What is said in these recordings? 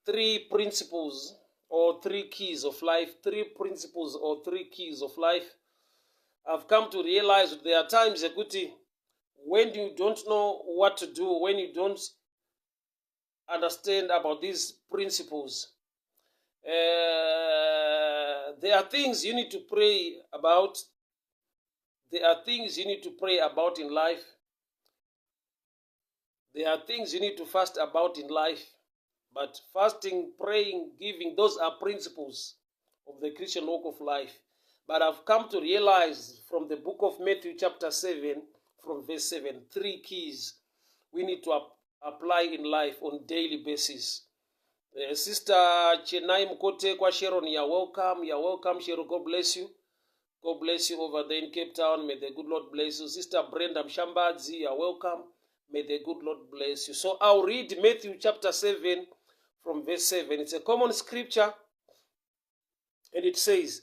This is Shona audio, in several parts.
Three principles or three keys of life, three principles or three keys of life. I've come to realize that there are times ekuti when you don't know what to do, when you don't understand about these principles, there are things you need to pray about. There are things you need to pray about in life. There are things you need to fast about in life. But fasting, praying, giving, those are principles of the Christian walk of life. But I've come to realize from the book of Matthew, chapter 7, from verse 7, three keys we need to apply in life on daily basis. Sister Chenai Mkote Sharon, you're welcome. You're welcome, Sharon. God bless you. God bless you over there in Cape Town. May the good Lord bless you. Sister Brenda Mshambadzi, you're welcome. May the good Lord bless you. So I'll read Matthew chapter 7 from verse 7. It's a common scripture. And it says,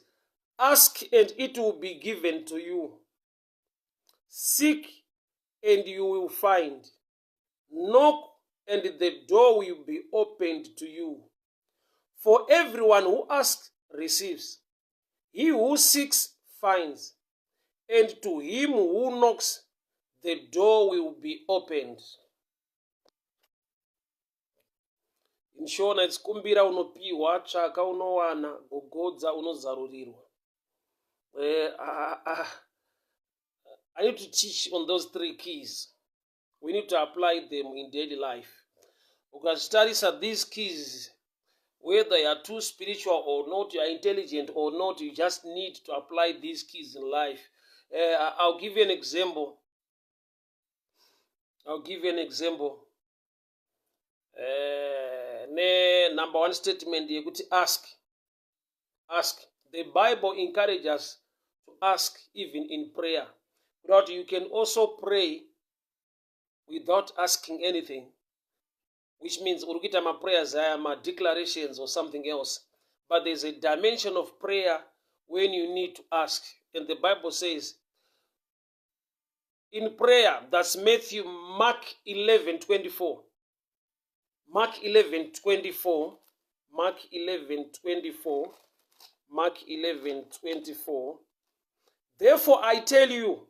"Ask and it will be given to you. Seek and you will find. Knock and the door will be opened to you. For everyone who asks receives. He who seeks finds. And to him who knocks, the door will be opened." In Shona it's kumbira unopiwa, tsvaka unowana, gogodza unozarurirwa. I need to teach on those three keys. We need to apply them in daily life. Ukazvitarisa these keys, whether you are too spiritual or not, you are intelligent or not, you just need to apply these keys in life. I'll give you an example. I'll give you an example. Ne number one statement yekuti ask. Ask. The Bible encourages us to ask even in prayer. But you can also pray without asking anything, which means uri kuita maprayers aya, madeclarations or something else. But there's a dimension of prayer when you need to ask. And the Bible says in prayer, that's Matthew, Mark 11:24. Mark 11:24. Mark 11:24. Mark 11:24. "Therefore I tell you,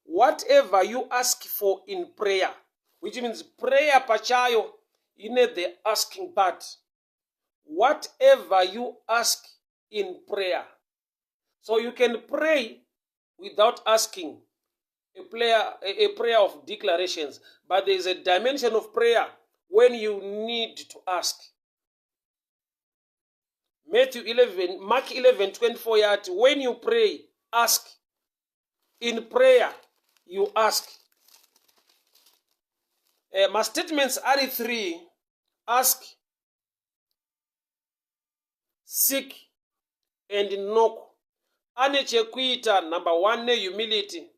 whatever you ask for in prayer," which means prayer pachayo ine the asking part. Whatever you ask in prayer. So you can pray without asking, a prayer of declarations, but there is a dimension of prayer when you need to ask. Matthew 11, Mark 11:24 yati, when you pray, ask. In prayer, you ask. Mastatements ari three: ask, seek and knock. Ane chekuita, number one, nehumility,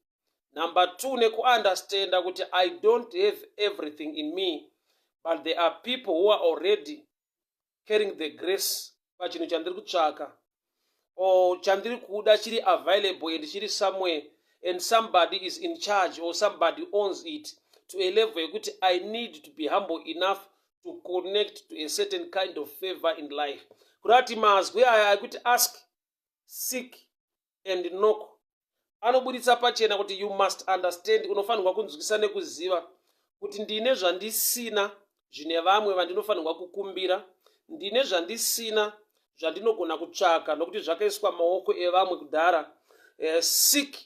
number two, nekuunderstanda kuti I don't have everything in me, but there are people who are already carrying the grace pachinhu chandiri kutsvaka or chandiri kuda. Chiri available and chiri somewhere, and somebody is in charge or somebody owns it to a level yekuti I need to be humble enough to connect to a certain kind of favor in life. Kuda kuti mazwi aya ekuti ask, seek and knock anobuditsa pachena kuti you must understand, unofanirwa kunzwisa nekuziva kuti ndine zvandisina zvine vamwe vandinofanirwa kukumbira, ndine zvandisina zvandinogona kutsvaka nokuti zvakaiswa maoko evamwe kudhara. Seek,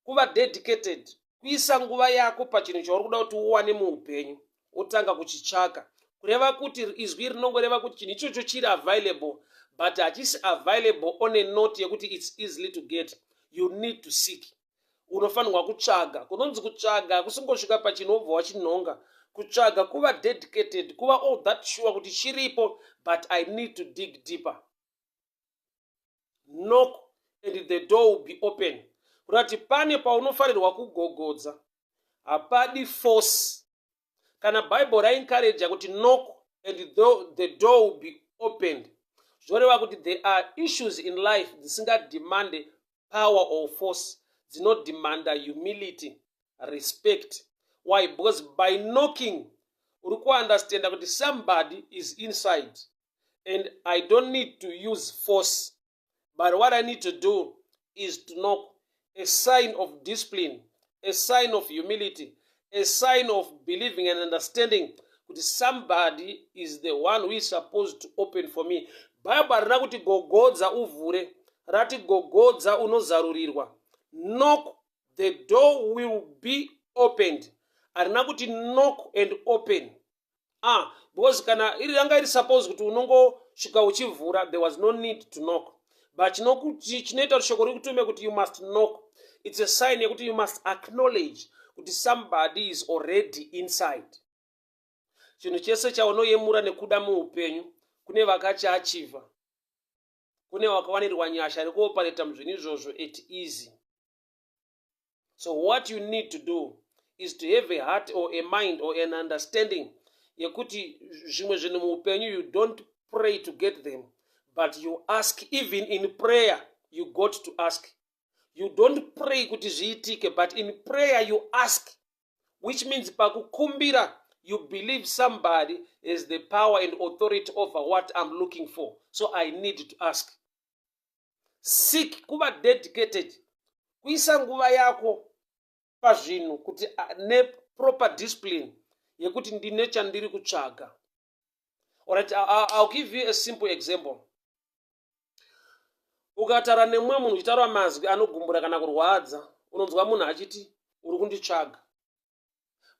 kuva dedicated, kuisa nguva yako pachinhu chauri kuda kuti uwane muupenyu, wotanga kuchitsvaka. Kureva kuti izwi rinongoreva kuti chinhu ichocho chiri available, but hachisi available on a note yekuti it's easily to get. You need to seek, unofanirwa kutsvaga. Kunonzi kutsvaga hakusingosvika pachinhu wobva wachinhonga. Kutsvaga kuva dedicated, kuva all that sure kuti chiripo, but I need to dig deeper. Knock and the door will be open. Kurati pane paunofanirwa kugogodza, hapadi force. Kana Bible raencouraja kuti knock and the door will be opened, zvoreva kuti there are issues in life dzisingademande power or force, dzinodemanda humility, respect. Why? Because by knocking Uri kuunderstanda kuti somebody is inside and I don't need to use force, but what I need to do is to knock. A sign of discipline, a sign of humility, a sign of believing and understanding kuti somebody is the one who is supposed to open for me. Bible harina kuti gogodza uvhure, rati gogodza unozarurirwa. Knock, the door will be opened. Harina kuti knock and open. Ah, because kana iri ranga iri suppose kuti unongosvika uchivhura, there was no need to knock. But chinoita kuti shoko rikutume kuti you must knock, it's a sign yekuti you must acknowledge kuti somebody is already inside. Chinhu chese chaunoyemura nekuda muupenyu, kune vakachiachivha, kune vakawanirwa nyasha rekuopareta muzvinhu izvozvo at easy. So what you need to do is to have a heart or a mind or an understanding yekuti zvimwe zvinhu muupenyu, you don't pray to get them, but you ask. Even in prayer you got to ask. You don't pray kuti zviitike, but in prayer you ask, which means pakukumbira you believe somebody has the power and authority over what I'm looking for, so I need to ask. Seek, kuva dedicated, kuisa nguva yako pazvinhu kuti neproper discipline yekuti ndine chandiri kutsvaga. Alright, I'll give you a simple example. Ukataura nemumwe munhu uchitaura mazwi anogumbura kana kurwadza, unonzwa munhu achiti, "Uri kunditsvaga."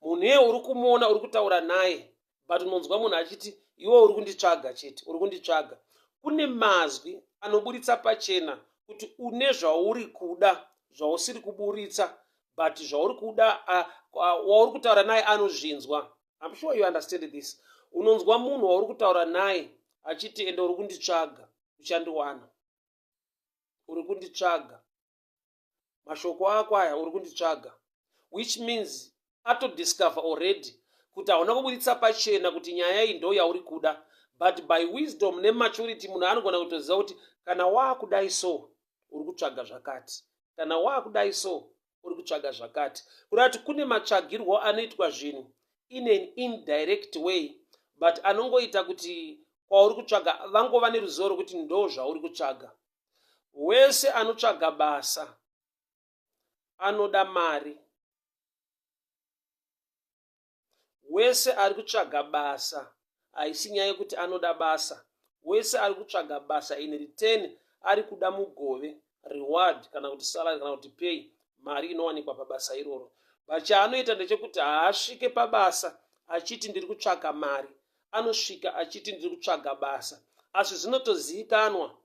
Munhu iye uri kumuona, uri kutaura naye, but unonzwa munhu achiti, "Iwe uri kunditsvaga chete, uri kunditsvaga." Kune mazwi anoburitsa pachena kuti une zvauri kuda zvausiri kuburitsa, but zvauri kuda, wauri kutaura naye anozvinzwa. I'm sure you understand this. Unonzwa munhu wauri kutaura naye achiti, "Ende uri kunditsvaga, uchandiwana. Uri kunditsvaga, mashoko ako aya, uri kunditsvaga," which means atodiscover already kuti hauna kuburitsa pachena kuti nyaya iyi ndo yauri kuda. But by wisdom nematurity, munhu anogona kutoziva kuti kana waakudai so, uri kutsvaga zvakati, kana waakudai so, uri kutsvaga zvakati. Kureva kuti kune matsvagirwo anoitwa zvinhu in an indirect way, but anongoita kuti kwauri kutsvaga vangova neruzivo rwekuti ndo zvauri kutsvaga. Wese anotsvaga basa anoda mari. Wese ari kutsvaga basa, haisi nyaya yekuti anoda basa, wese ari kutsvaga basa in return ari kuda mugove, reward, kana kuti salary, kana kuti pay, mari inowanikwa pabasa iroro. But chaanoita ndechekuti haasvike pabasa achiti, "Ndiri kutsvaga mari." Anosvika achiti, "Ndiri kutsvaga basa." Asi zvinotozivikanwa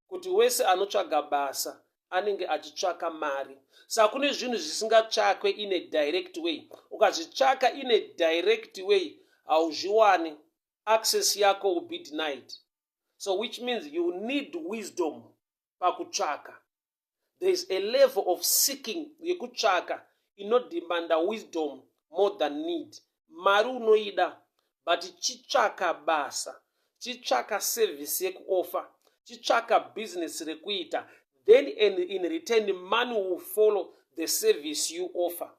kuti wese anotsvaga basa anenge achitsvaka mari. Saka kune zvinhu zvisingatsvakwe in a direct way. Ukazvitsvaka in a direct way, hauzviwani. Access yako will be denied. So which means you need wisdom pakutsvaka. There is a level of seeking, yekutsvaka, inodemanda wisdom more than need. Mari unoida, but chitsvaka basa, chitsvaka service yekuoffer, chitsvaka business rekuita, then and in return money will follow the service you offer.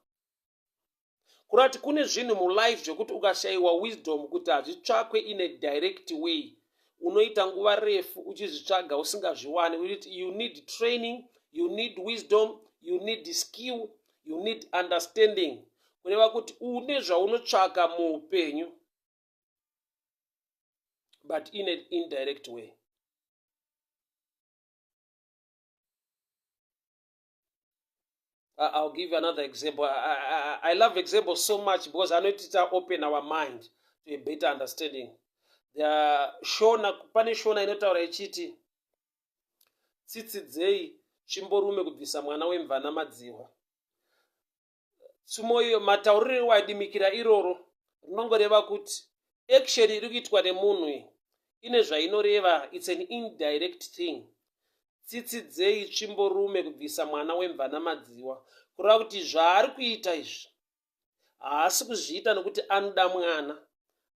Kureva kuti kune zvinhu mulife zvekuti ukashayiwa wisdom kuti hazvitsvakwe in a direct way, unoita nguva refu uchizvitsvaga usingazviwani. You need training, you need wisdom, you need skill, you need understanding. Kureva kuti une zvaunotsvaka muupenyu, but in an indirect way. I'll give you another example. I love examples so much because I need to open our mind to a better understanding. The Shona, pane Shona inotaura ichiti, "Tsitsi dzei tsvimborume kubvisa mwana wemvana madzihwa." Tsumo iyo, matauriro ewadimikira iroro rinongoreva kuti action iri kuitwa nemunhu iyi ine zvainoreva. It's an indirect thing. Tsitsi dzei tsvimborume kubvisa mwana wemvana madziwa? Kureva kuti zvaari kuita izvi haasi kuzviita nokuti anoda mwana,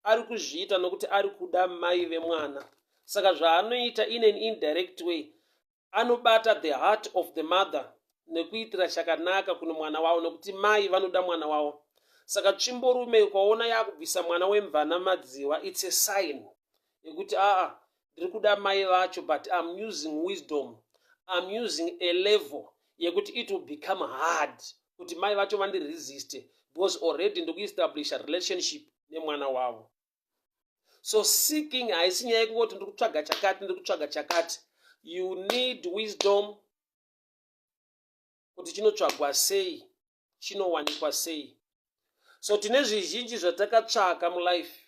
ari kuzviita nokuti ari kuda mai vemwana. Saka zvaanoita in an indirect way, anobata the heart of the mother nekuitira chakanaka kuno mwana wavo, nokuti mai vanoda mwana wavo. Saka tsvimborume ukaona yakubvisa mwana wemvana madziwa, it's a sign yekuti aa, ndiri kuda mai vacho, but I'm using wisdom, I'm using a level yekuti it will become hard kuti mai vacho vandiresiste, because already ndikuestablisha relationship nemwana wavo. So seeking haisi nyaya yekungoti ndiri kutsvaga chakati, ndiri kutsvaga chakati. You need wisdom kuti chinotsvagwa sei, chinowanikwa sei. So tine zvizhinji zvatakatsvaka mulife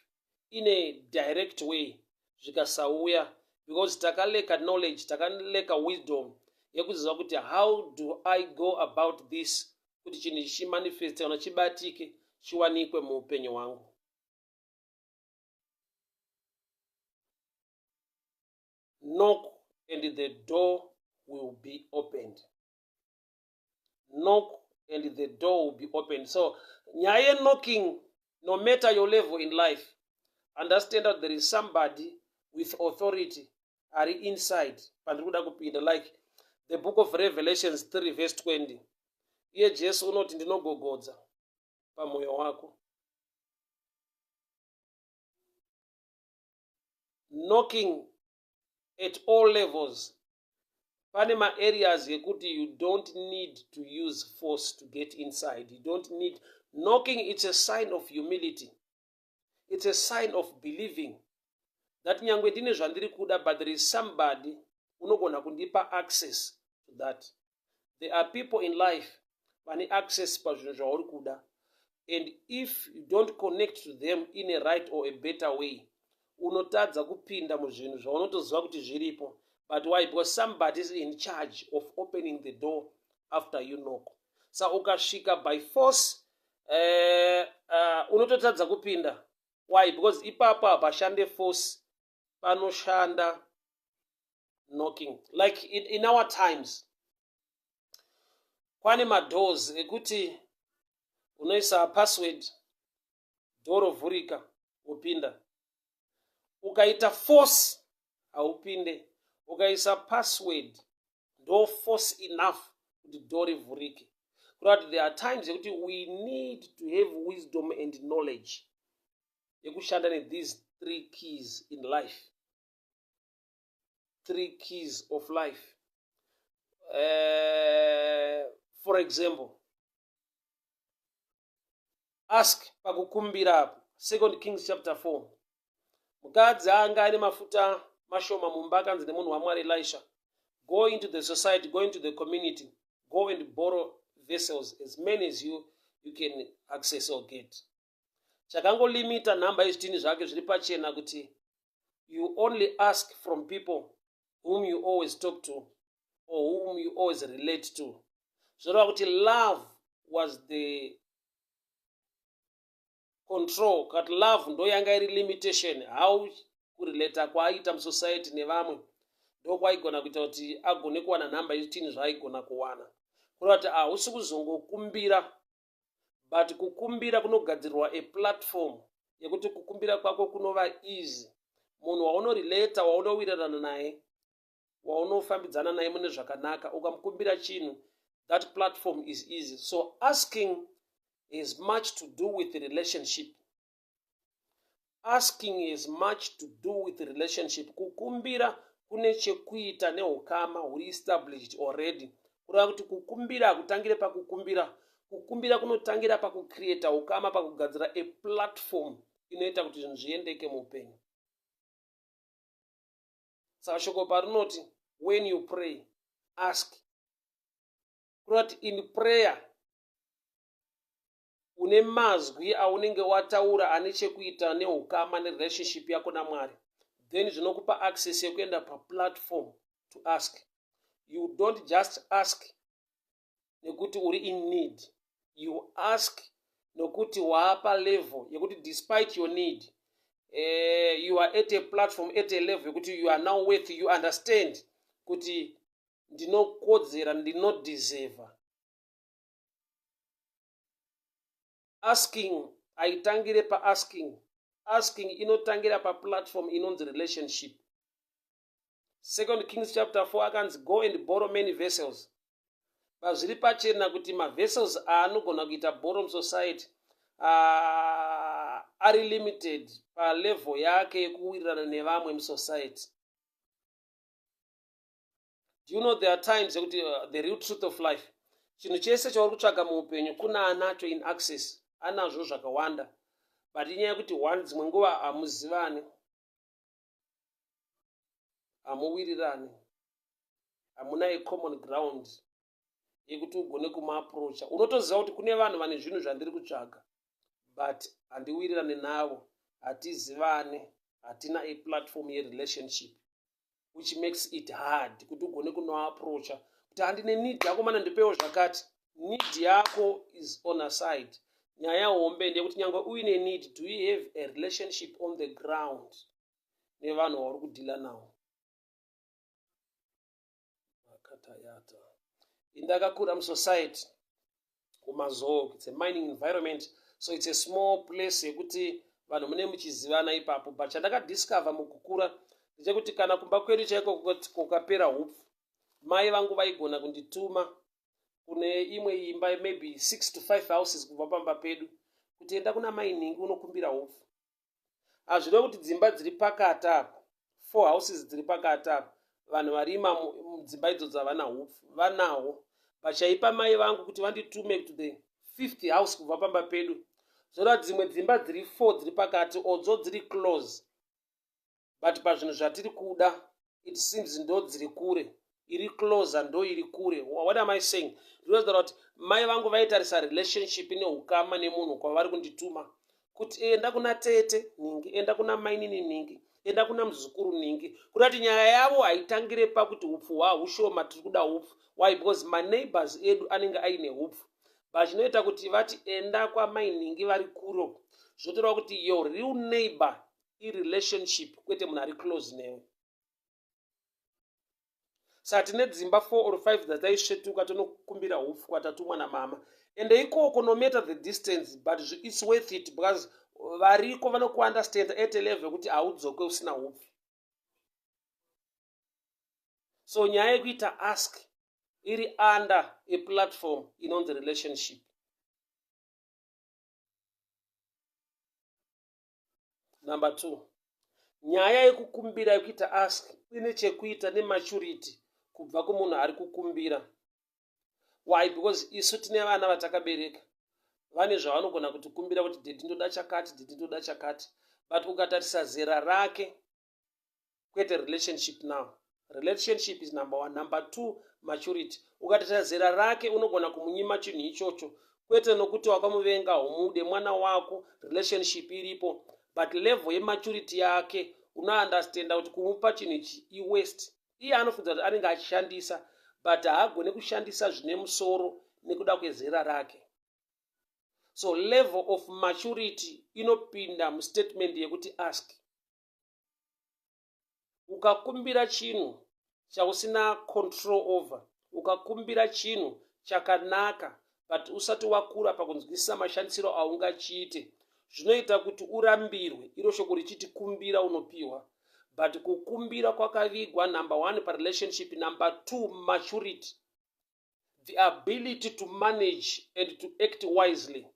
in a direct way, zvikasauya because takaleka knowledge, takaleka wisdom yekuziva kuti how do I go about this kuti chinhu ichi chimanifeste kana chibatike, chiwanikwe muupenyu hwangu. Knock and the door will be opened. Knock and the door will be opened. So nyaya yeknocking, no matter your level in life, understand that there is somebody with authority ari inside pandiri kuda kupinda. Like the book of Revelations 3 verse 20, iye Jesu unoti, "Ndinogogodza pamwoyo wako." Knocking at all levels. Pane maareas yekuti you don't need to use force to get inside. You don't need knocking. It's a sign of humility, it's a sign of believing that nyangwe ndine zvandiri kuda, but there is somebody unogona kundipa access to that. There are people in life vane access pazvinhu zvauri kuda, and if you don't connect to them in a right or a better way, unotadza kupinda muzvinhu zvaunotoziva kuti zviripo. But why? Because somebody is in charge of opening the door after you knock. Sa ukasvika by force, unototadza kupinda. Why? Because ipapo hapashande force, panoshanda knocking. Like in our times, kwane madoors ekuti unoisa password, door rovhurika, wopinda. Ukaita force, haupinde. Ukaisa password, ndo force enough kuti door rivhurike. Kureva kuti there are times yekuti we need to have wisdom and knowledge yekushanda nethese three keys in life, three keys of life. For example, ask, pakukumbira apo, Second Kings chapter 4, mukadzi anga ane mafuta mashoma mumba. Akanzi nemunhu waMwari Elisha, "Go into the society, go into the community, go and borrow vessels, as many as you can access or get." Chakangolimita nhamba yezvitini zvake zviri pachena kuti you only ask from people whom you always talk to or whom you always relate to. Zvoreva kuti love was the control, kati love ndo yanga iri limitation. How kurelata kwaaita musociety nevamwe ndo kwaigona kuita kuti agone kuwana nhamba yezvitini zvaaigona kuwana. Kureva kuti hausi kuzongokumbira, but kukumbira kunogadzirwa a platform yekuti kukumbira kwako kunova easy. Munhu waunorelata, waunowirirana naye, waunofambidzana naye mune zvakanaka, ukamukumbira chinhu, that platform is easy. So asking is much to do with the relationship. Asking is much to do with the relationship. Kukumbira kune chekuita neukama huri established already. Kureva kuti kukumbira hakutangire pakukumbira. Kukumbira kunotangira pakucreata ukama, pakugadzira a platform inoita kuti zvinhu zviendeke muupenyu. Saka shoko parinoti, "When you pray, ask," kureva kuti in prayer une mazwi aunenge wataura ane chekuita neukama, nerelationship yako naMwari. Then zvinokupa access yekuenda paplatform to ask. You don't just ask nekuti uri in need. You ask nokuti waapa level yekuti despite your need, you are at a platform, at a level yekuti you are now worth. You understand kuti ndinokodzera, ndinodeserva. Asking haitangire paasking. Asking inotangira paplatform inonzi relationship. Second Kings chapter 4, akanzi, "Go and borrow many vessels." Pazviri pachena kuti mavessels aanogona kuita borrow musociety Ari limited palevel yake yekuwirirana nevamwe musociety. Do you know there are times yekuti the real truth of life, chinhu chese chauri kutsvaga muupenyu kuna anacho in access, anazvo zvakawanda, but inyaya yekuti one, dzimwe nguva hamuzivani, hamuwirirani, hamuna a common ground yekuti ugone kumuaproacha. Unotoziva kuti kune vanhu vane zvinhu zvandiri kutsvaga, but handiwirirane navo, hatizivane, hatina a platform yerelationship, which makes it hard kuti ugone kunoaproacha kuti handine need yako mana, ndipewo zvakati. Need yako is on a side. Nyaya hombe ndeyekuti nyange uine need, do you have a relationship on the ground nevanhu vauri kudhila nawo? Makatayata. Indakakura musociety kuMazowe. It's a mining environment, so it's a small place yekuti vanhu mune muchizivana ipapo. But chandakadiscover mukukura ndechekuti kana kumba kwedu chaiko kukapera hupfu, mai vangu vaigona kundituma kune imwe imba, maybe 6 to 5 houses kubva pamba pedu, kuti enda kuna mai nhingi unokumbira hupfu. Hazvireva kuti dzimba dziri pakati apa, four houses dziri pakati apa, vanhu varima mudzimba idzodzo havana hupfu. Vanawo. Vachaipa mai vangu kuti vanditume to the fifth house kubva pamba pedu, zvoreva dzimwe dzimba dziri four dziri pakati odzo dziri close, but pazvinhu zvatiri kuda it seems ndo dziri kure, iri closer ndo iri kure. What am I saying? Ndinotaura kuti mai vangu vaitarisa relationship neukama nemunhu kwavari kundituma kuti enda kuna tete ningi, enda kuna mainini ningi, enda kuna muzukuru ningi, kuda kuti nyaya yavo haitangire pakuti upfu hwahushoma, tiri kuda upfu. Why? Because maneighbors edu anenge aine upfu, but chinoita kuti vati enda kwamai ningi vari kuro, zvotoreva kuti your real neighbor irelationship, kwete munhu ari close newe. Saka tine dzimba 4 or 5 dzataisvetuka tonokumbira hupfu kwatatumwa namama. Ende ikoko, no matter the distance, but it's worth it because variko vanokuunderstand at a level yekuti haudzoke usina hupfu. So nyaya yekuita ask iri under a platform inonzi relationship. Number two, nyaya yekukumbira, yekuita ask, ine chekuita nematurity kubva kumunhu ari kukumbira. Why? Because isu tine vana vatakabereka, vane zvavanogona kutikumbira kuti daddy, ndoda chakati, daddy, ndoda chakati, but ukatarisa zera rake, kwete relationship. Now relationship is number one. Number two, maturity. Ukatarisa zera rake, unogona kumunyima chinhu ichocho, kwete nokuti wakamuvenga, humude mwana wako, relationship iripo, but level yematurity yake unounderstanda kuti kumupa chinhu ichi iwaste. Iye anofunza kuti anenge achishandisa, but haagone kushandisa zvine musoro nekuda kwezera rake. So level of maturity inopinda mustatement yekuti ask. Ukakumbira chinhu chausina control over, ukakumbira chinhu chakanaka but usati wakura pakunzwisisa mashandisiro aungachiite, zvinoita kuti urambirwe. Iro shoko richiti kumbira unopiwa, but kukumbira kwakavigwa number one parelationship, number two maturity, the ability to manage and to act wisely.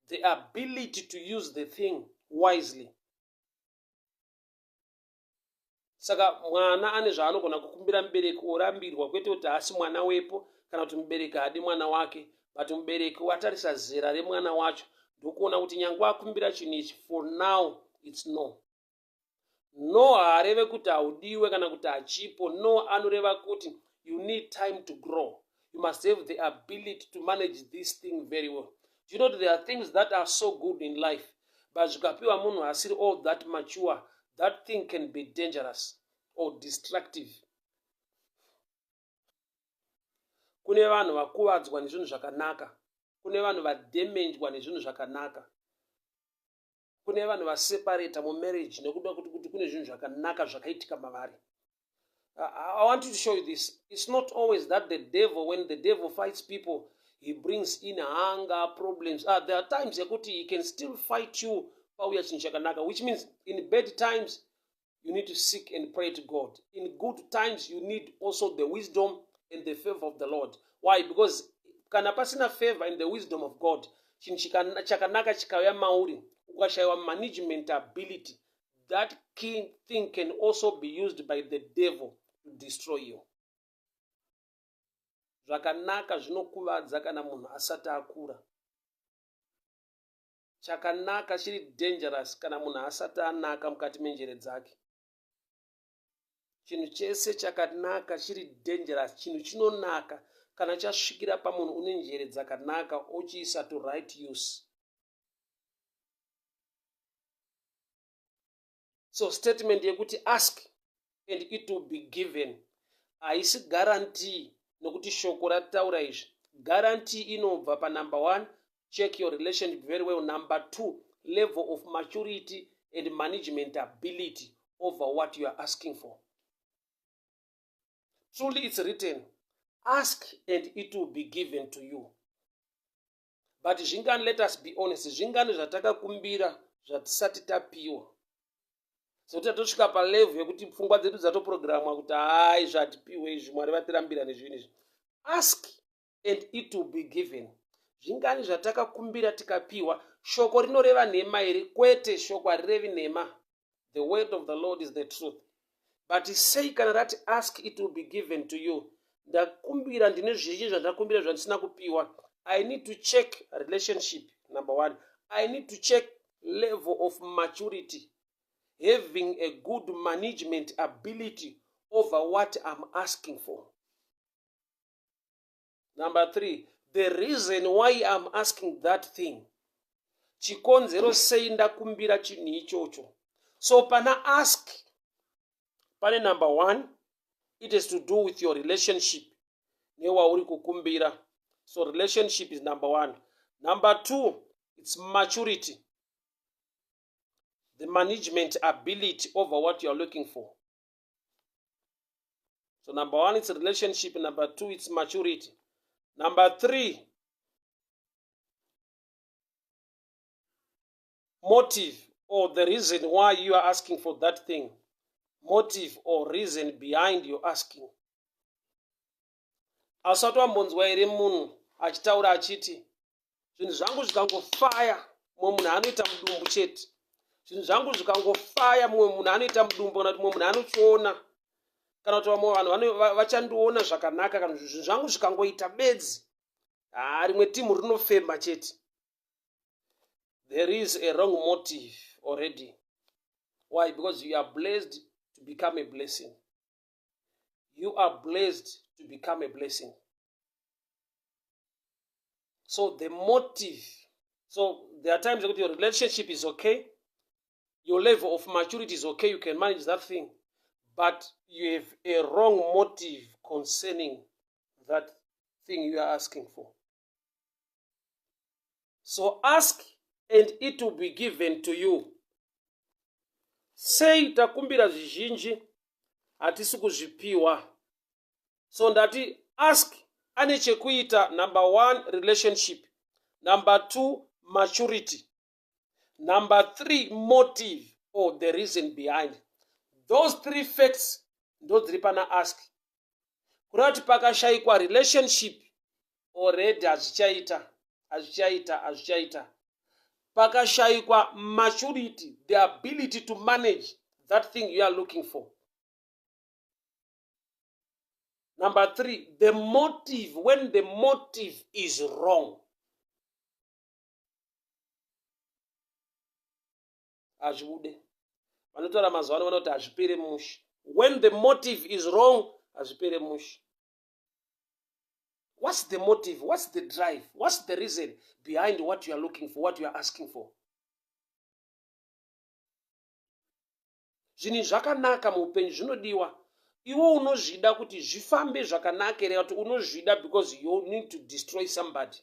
The ability to use the thing wisely. Saka mwana ane zvaanogona kukumbira mubereki orambirwa, kwete kuti haasi mwana wepo kana kuti mubereki haadi mwana wake, but mubereki watarisa zera remwana wacho ndokuona kuti nyange akumbira chinhu ichi, for now it's no. No haareve kuti haudiwe kana kuti hachipo. No anoreva kuti you need time to grow. You must have the ability to manage this thing very well. Do you know there are things that are so good in life, but zvikapiwa munhu asiri all that mature, that thing can be dangerous or destructive? Kune vanhu vakuvadzwa nezvinhu zvakanaka, kune vanhu vadhamenjwa nezvinhu zvakanaka, kune vanhu vaseparata mumarriage nekuda kuti kune zvinhu zvakanaka zvakaitika mavari. I want to show you this. It's not always that the devil, when the devil fights people, he brings in hunger, problems. There are times yekuti he can still fight you pauya chinhu chakanaka, which means in bad times you need to seek and pray to God. In good times you need also the wisdom and the favor of the Lord. Why? Because kana pasina favor in the wisdom of God, chinhu chakanaka chikauya mauri, ukashayiwa management ability, that king thing can also be used by the devil to destroy you. Zvakanaka zvinokuvadza kana munhu asati akura. Chakanaka chiri dangerous kana munhu asati anaka mukati menjere dzake. Chinhu chese chakanaka chiri dangerous. Chinhu chinonaka kana chasvikira pamunhu une njere dzakanaka ochiisa to right use. So statement yekuti ask and it will be given haisi guarantee, nokuti shoko rataura izvi. Guarantee inobva panumber one, check your relationship very well. Number two, level of maturity and management ability over what you are asking for. Truly it's written, ask and it will be given to you. But zvingani, let us be honest, zvingani zvatakakumbira zvatisati tapiwa? Sekuti tatosvika palevel yekuti pfungwa dzedu dzatoprogramwa kuti hai, zvatipiwe izvi, Mwari vatirambira nezvinhu izvi. Ask and it will be given. Zvingani zvatakakumbira tikapiwa? Shoko rinoreva nhema here? Kwete, shoko harirevi nhema. The word of the Lord is the truth. But sei kana rati ask, it will be given to you, ndakumbira, ndine zvizhinji zvandakumbira zvandisina kupiwa? I need to check relationship number one. I need to check level of maturity, having a good management ability over what I'm asking for. Number three, the reason why I'm asking that thing. Chikonzero sei ndakumbira chinhu ichocho? So pana ask pane number one, it is to do with your relationship newauri kukumbira. So relationship is number one. Number two, it's maturity, the management ability over what you are looking for. So number one, it's relationship. Number two, it's maturity. Number three, motive or the reason why you are asking for that thing, motive or reason behind your asking. Asati wambonzwa here munhu achitaura achiti, "Zvinhu zvangu zvikangofaya, mumwe munhu anoita mudumbu chete. Zvinhu zvangu zvikangofaya, mumwe munhu anoita mudumbu," kana kuti mumwe munhu anochiona, kana kuti vamwe vanhu vachandiona zvakanaka, kana zvinhu zvangu zvikangoita bedzi, haa, rimwe timu rinofema chete? There is a wrong motive already. Why? Because you are blessed to become a blessing. You are blessed to become a blessing. So the motive, so there are times that your relationship is okay, your level of maturity is okay, you can manage that thing, but you have a wrong motive concerning that thing you are asking for. So ask and it will be given to you. Sei takumbira zvizhinji hatisi kuzvipiwa? So ndati ask ane chekuita, number one, relationship; number two, maturity; number three, motive or the reason behind. Those three facts ndo dziri pana ask. Kureva kuti pakashayikwa relationship already, hazvichaita, hazvichaita, hazvichaita. Pakashayikwa maturity, the ability to manage that thing you are looking for. Number three, the motive. When the motive is wrong, hazvibude. Vanotaura mazuva ano vanoti hazvipere mushe. When the motive is wrong, hazvipere mushe. What's the motive? What's the drive? What's the reason behind what you are looking for, what you are asking for? Zvinhu zvakanaka muupenyu zvinodiwa. Iwe unozvida kuti zvifambe zvakanaka here, kuti unozvida because you need to destroy somebody?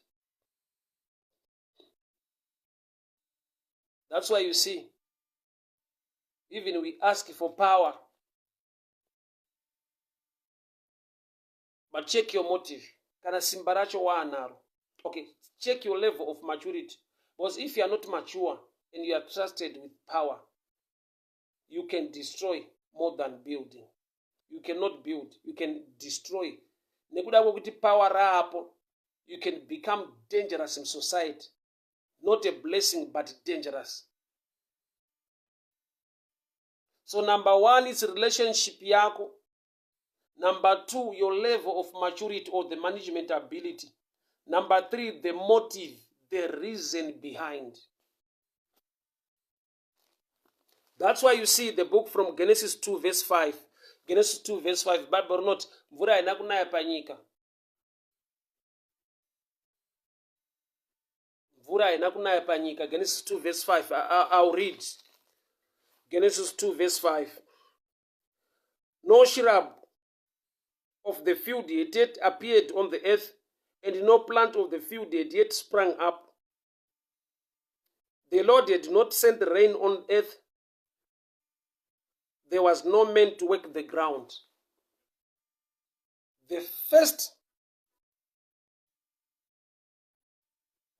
That's why you see, even we ask for power, but check your motive. Kana simba racho waanaro, okay, check your level of maturity, because if you are not mature and you are trusted with power, you can destroy more than building. You cannot build, you can destroy. Nekuda kwekuti power raapo, you can become dangerous in society. Not a blessing but dangerous. So number one is relationship yako. Number two, your level of maturity or the management ability. Number three, the motive, the reason behind. That's why you see the book from Genesis 2 verse 5. Genesis 2 verse 5, Bible rinoti mvura haina kunaya panyika. Mvura haina kunaya panyika. Genesis 2 verse 5. I'll read. Genesis 2 verse 5. No shrub of the field had yet appeared on the earth, and no plant of the field had yet sprung up. The Lord had not sent the rain on earth. There was no man to work the ground. The first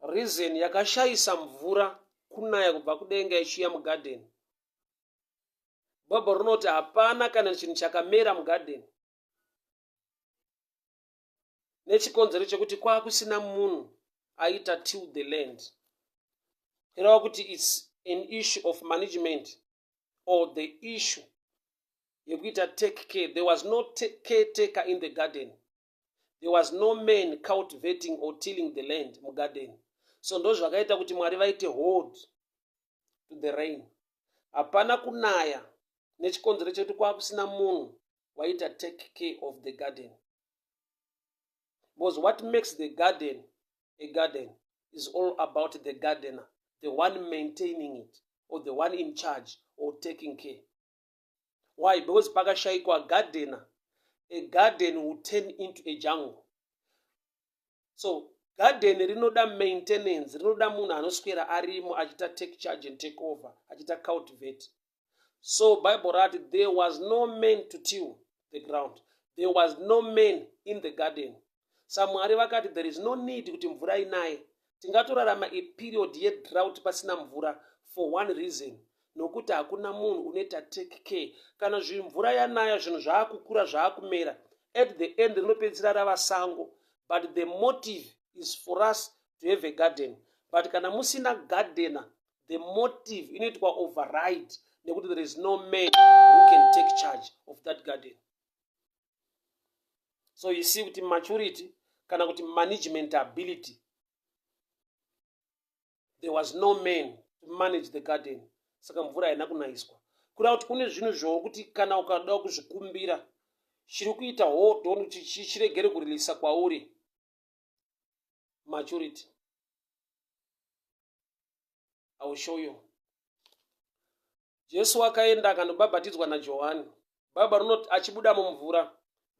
reason yakashayisa mvura kunaya kubva kudenga ichiuya mugadheni. Bhaibheri rinoti hapana kana chinhu chakamera mugadheni nechikonzero chekuti kwakusina munhu aita till the land. Ireva kuti its an issue of management or the issue yekuita take care. There was no caretaker in the garden. There was no man cultivating or tilling the land mugarden. So ndozvakaita kuti Mwari vaite hold to the rain. Hapana kunaya nechikonzero chekuti kwakusina munhu waita take care of the garden. Because what makes the garden a garden is all about the gardener, the one maintaining it or the one in charge or taking care. Why? Because pakashaikwa gardener, a garden will turn into a jungle. So garden rinoda maintenance, rinoda munhu anoswera arimo achiita take charge and take over, achiita cultivate. So Bible rati there was no man to till the ground. There was no man in the garden. SaMwari vakati there is no need kuti mvura inaye. Tingatorarama a period yedrought pasina mvura for one reason, nokuti hakuna munhu unoita take care. Kana mvura yanaya, zvinhu zvaakukura, zvaakumera, at the end rinopedzisira rava sango. But the motive is for us to have a garden. But kana musina gardener, the motive inoitwa override nekuti there is no man who can take charge of that garden. So you see kuti maturity kana kuti management ability, there was no man to manage the garden, saka mvura haina kunaiswa. Kureva kuti kune zvinhu zvokuti kana ukada kuzvikumbira, chiri kuita hold on kuti chiregere kurilisa kwauri maturity. I will show you. Jesu akaenda akandobhabhatidzwa naJohani. Bhaibheri rinoti achibuda mumvura,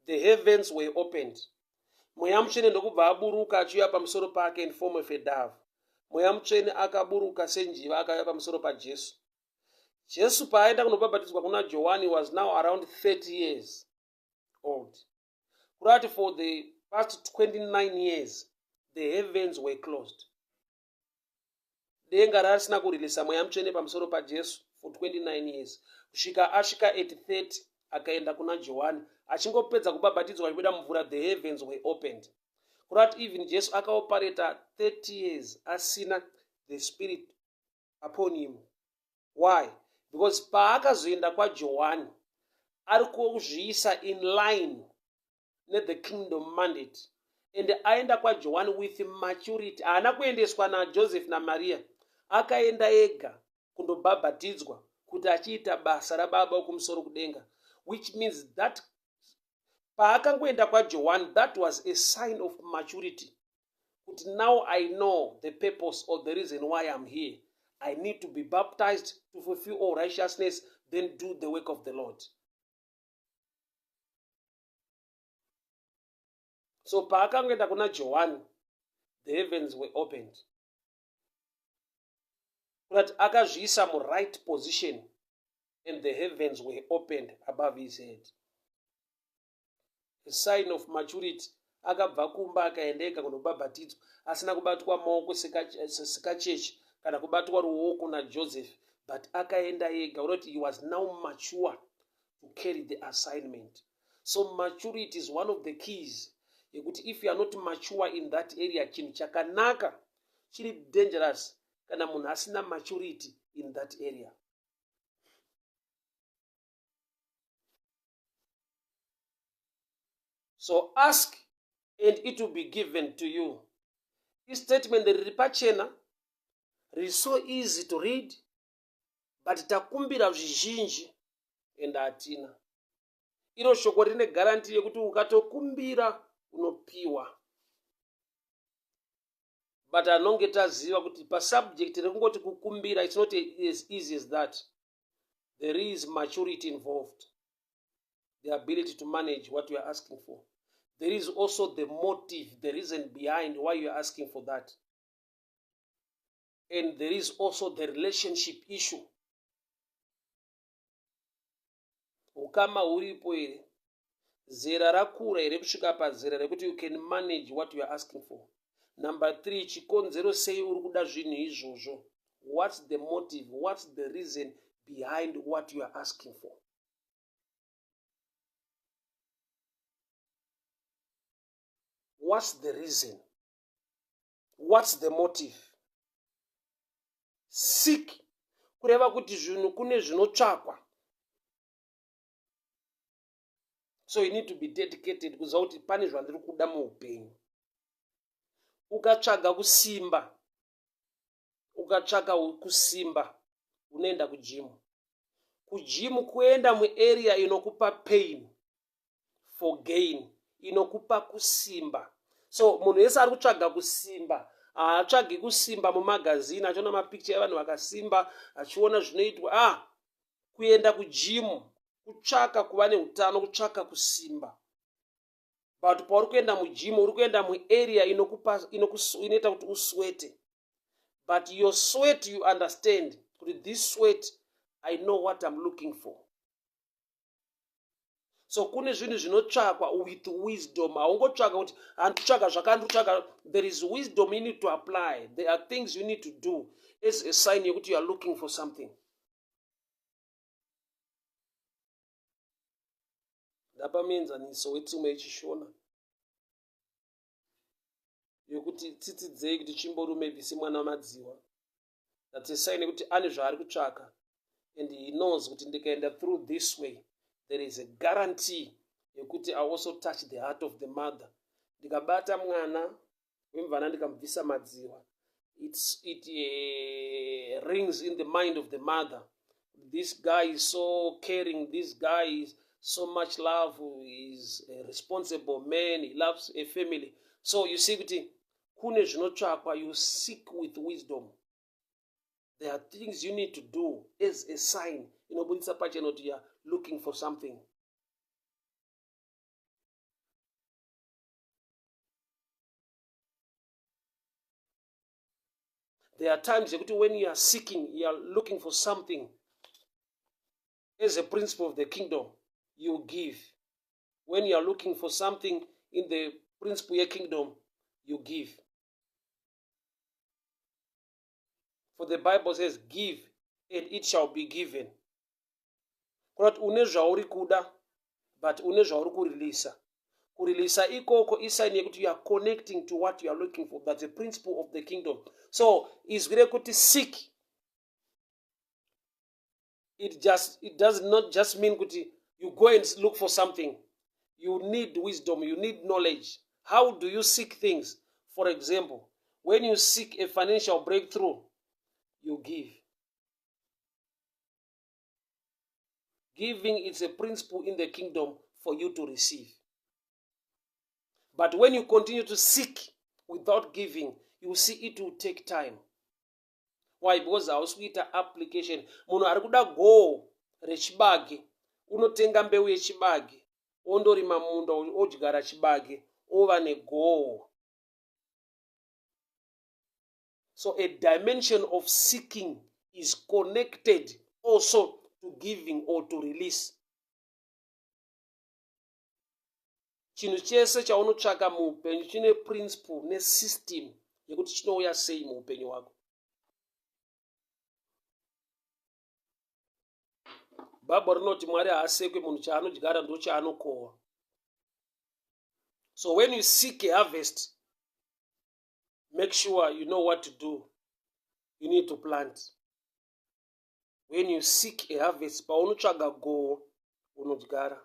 the heavens were opened. Mweya Mutsvene ndokubva aburuka achiuya pamusoro pake in form of a dove. Mweya Mutsvene akaburuka senjiva akauya pamusoro paJesu. Jesu paaenda kunobhabhatidzwa kuna Johani was now around 30 years old. Kurati for the past 29 years the heavens were closed. Denga rarisina kurilisa Mweya Mutsvene pamusoro paJesu for 29 years kusvika asvika at 30 akaenda kuna Johani. Achingopedza kubhabhatidzwa achibuda mumvura, the heavens were opened. Kurati even Jesu akaopareta 30 years asina the spirit upon him. Why? Because paakazoenda kwaJohani ari kuzviisa in line nethe kingdom mandate, and aenda kwaJohani with maturity. Haana kuendeswa naJoseph naMaria, akaenda ega kundobhabhatidzwa kuti achiita basa rababa wekumusoro kudenga, which means that paakangoenda kwaJohani, that was a sign of maturity kuti now I know the purpose or the reason why I'm here. I need to be baptized to fulfill all righteousness, then do the work of the Lord. So paakangoenda kuna Johani, the heavens were opened. Kuti akazviisa muright position and the heavens were opened above his head. A sign of maturity. Akabva kumba akaenda ega kunobhabhatidzwa asina kubatwa maoko sekachechi kana kubatwa ruoko naJoseph, but akaenda ega. Unoti he was now mature to carry the assignment. So maturity is one of the keys yekuti if you are not mature in that area, chinhu chakanaka chiri dangerous kana munhu asina maturity in that area. So ask and it will be given to you. Istatement riri pachena, riri so easy to read, but takumbira zvizhinji and hatina. Iro shoko rine garanti yekuti ukatokumbira unopiwa. But anonge taziva kuti pasubject rekungoti kukumbira, it's not as easy as that. There is maturity involved, the ability to manage what you are asking for. There is also the motive, the reason behind why you are asking for that. And there is also the relationship issue. Ukama huripo here? Zera rakura here kusvika pazera rekuti you can manage what you are asking for? Number three, chikonzero sei uri kuda zvinhu izvozvo? What's the motive? What's the reason behind what you are asking for? What's the reason? What's the motive? Seek, kureva kuti zvinhu kune zvinotsvakwa. So you need to be dedicated kuziva kuti pane zvandiri kuda muupenyu. Ukatsvaga kusimba, ukatsvaka kusimba, unoenda kujimu. Kujimu kuenda muarea inokupa pain for gain, inokupa kusimba. So munhu wese ari kutsvaga kusimba haatsvagi kusimba mumagazini achiona mapicture evanhu vakasimba, achiona zvinoitwa. Ah, kuenda kujimu kutsvaka kuva neutano, kutsvaka kusimba. But pauri kuenda mujimu, uri kuenda muarea inoita kuti uswete. But your sweat, you understand kuti this sweat, I know what I'm looking for. So kune zvinhu zvinotsvakwa with wisdom. Haungotsvaka kuti handitsvaka zvakanditsvaka. There is wisdom you need to apply. There are things you need to do as a sign yekuti you are looking for something. Ndapa muenzaniso wetsumo yechishona yokuti tsitsi dzei kuti tsvimborume ibvise mwana wamadziwa. That's a sign yekuti ane zvaari kutsvaka and he knows kuti ndikaenda through this way, there is a guarantee yekuti I also touch the heart of the mother. Ndikabata mwana wemvana ndikamubvisa madziwa, it rings in the mind of the mother, this guy is so caring, this guy is so much love, is a responsible man, he loves a family. So you see kuti kune zvinotsvakwa. You seek with wisdom. There are things you need to do as a sign inobudisa pachena kuti you are looking for something. There are times yekuti when you are seeking, you are looking for something, as a principle of the kingdom, you give. When you are looking for something in the principle yekingdom, you give. For the Bible says, give and it shall be given. Kuna kuti une zvauri kuda, but une zvauri kurilisa. Kurilisa ikoko isign yekuti you are connecting to what you are looking for. That's a principle of the kingdom. So izwi rekuti seek, it does not just mean kuti you go and look for something. You need wisdom, you need knowledge. How do you seek things? For example, when you seek a financial breakthrough, you give. Giving is a principle in the kingdom for you to receive. But when you continue to seek without giving, you see it will take time. Why? Because hausi kuita application. Munhu ari kuda goho rechibage unotenga mbeu yechibage, ondorima munda, odyara chibage, ova negoho. So a dimension of seeking is connected also to giving or to release. Chinhu chese chaunotsvaka muupenyu chine principle nesystem yekuti chinouya sei muupenyu hwako. Bhaibheri rinoti Mwari haasekwe, munhu chaanodyara ndo chaanokohwa. So when you seek a harvest, make sure you know what to do. You need to plant. When you seek a harvest, paunotsvaga goho unodyara.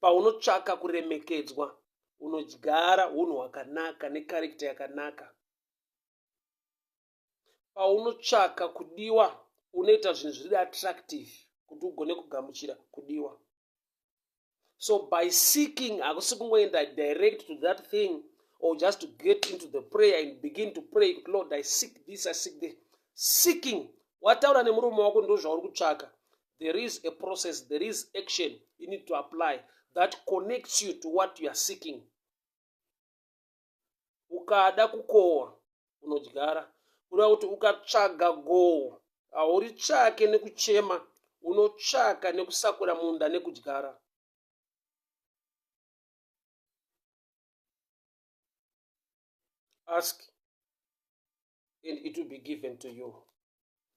Paunotsvaka kuremekedzwa unodyara unhu hwakanaka nekarekta yakanaka. Paunotsvaka kudiwa unoita zvinhu zviri attractive kuti ugone kugamuchira kudiwa. So by seeking hakusi kungoenda direct to that thing or just to get into the prayer and begin to pray kuti Lord, I seek this, I seek this. Seeking, wataura nemuromo wako ndo zvauri kutsvaka. There is a process, there is action you need to apply that connects you to what you are seeking. Ukada kukohwa unodyara, kureva kuti ukatsvaga goho hauritsvake nekuchema, unotsvaka nekusakura munda nekudyara. Ask and it will be given to you.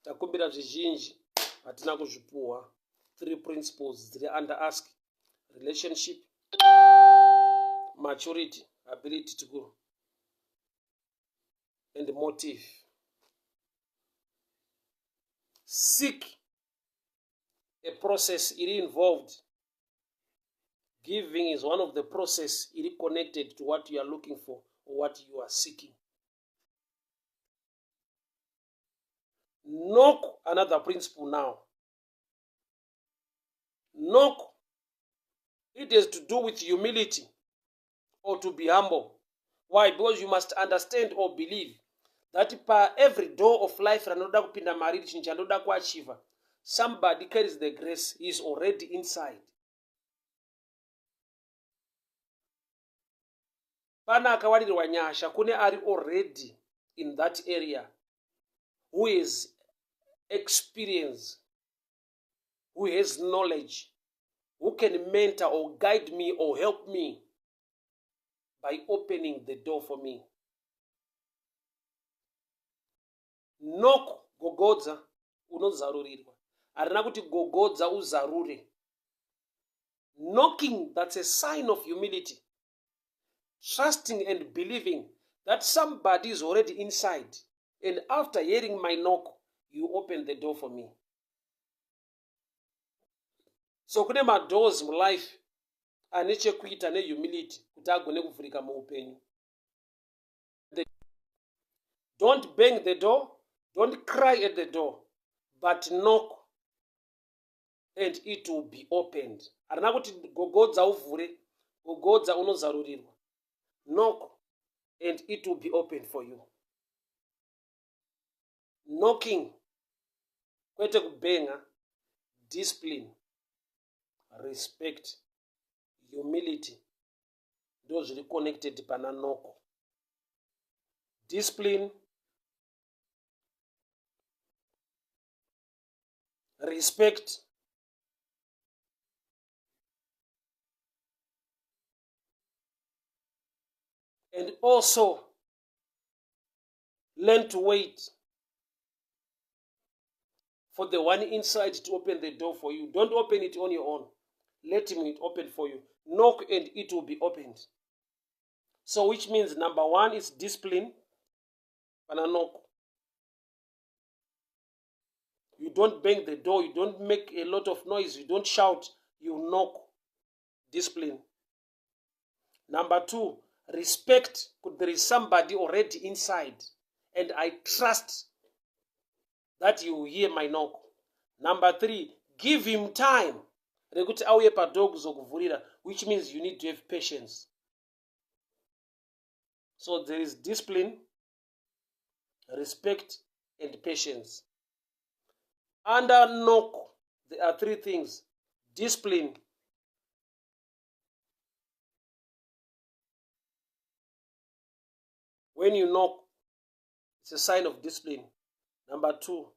Takumbira zvizhinji hatina kuzvipuhwa. Three principles dziri under ask: relationship, maturity, ability to go, and motive. Seek a process iri involved. Giving is one of the process iri connected to what you are looking for or what you are seeking. Knock, another principle now. Knock, it has to do with humility or to be humble. Why? Because you must understand or believe that pa every door of life ranoda kupinda mari, chinhu chandoda kuachieva, somebody carries the grace, he is already inside. Pana akawanirwa nyasha, kune ari already in that area, who is experience, who has knowledge, who can mentor or guide me or help me by opening the door for me. Knock, gogodza, unozarurirwa. Harina kuti gogodza uzarure. Knocking, that's a sign of humility, trusting and believing that somebody is already inside, and after hearing my knock, you open the door for me. So kune madoors mulife ane chekuita nehumility kuti agone kuvhurika muupenyu. Don't bang the door, don't cry at the door, but knock and it will be opened. Harina kuti gogodza uvhure, gogodza unozarurirwa. Knock and it will be opened for you. Knocking, kwete kubhenga. Discipline, respect, humility ndo zviri connected pana knock. Discipline, respect, and also learn to wait for the one inside to open the door for you. Don't open it on your own. Let him open for you. Knock and it will be opened. So which means number one is discipline. Pana knock. You don't bang the door. You don't make a lot of noise. You don't shout. You knock. Discipline. Number two, respect. There is somebody already inside, and I trust that you will hear my knock. Number three, give him time rekuti auye padoor kuzokuvhurira, which means you need to have patience. So there is discipline, respect, and patience. Under knock, there are three things: discipline, when you knock, it's a sign of discipline. Number two,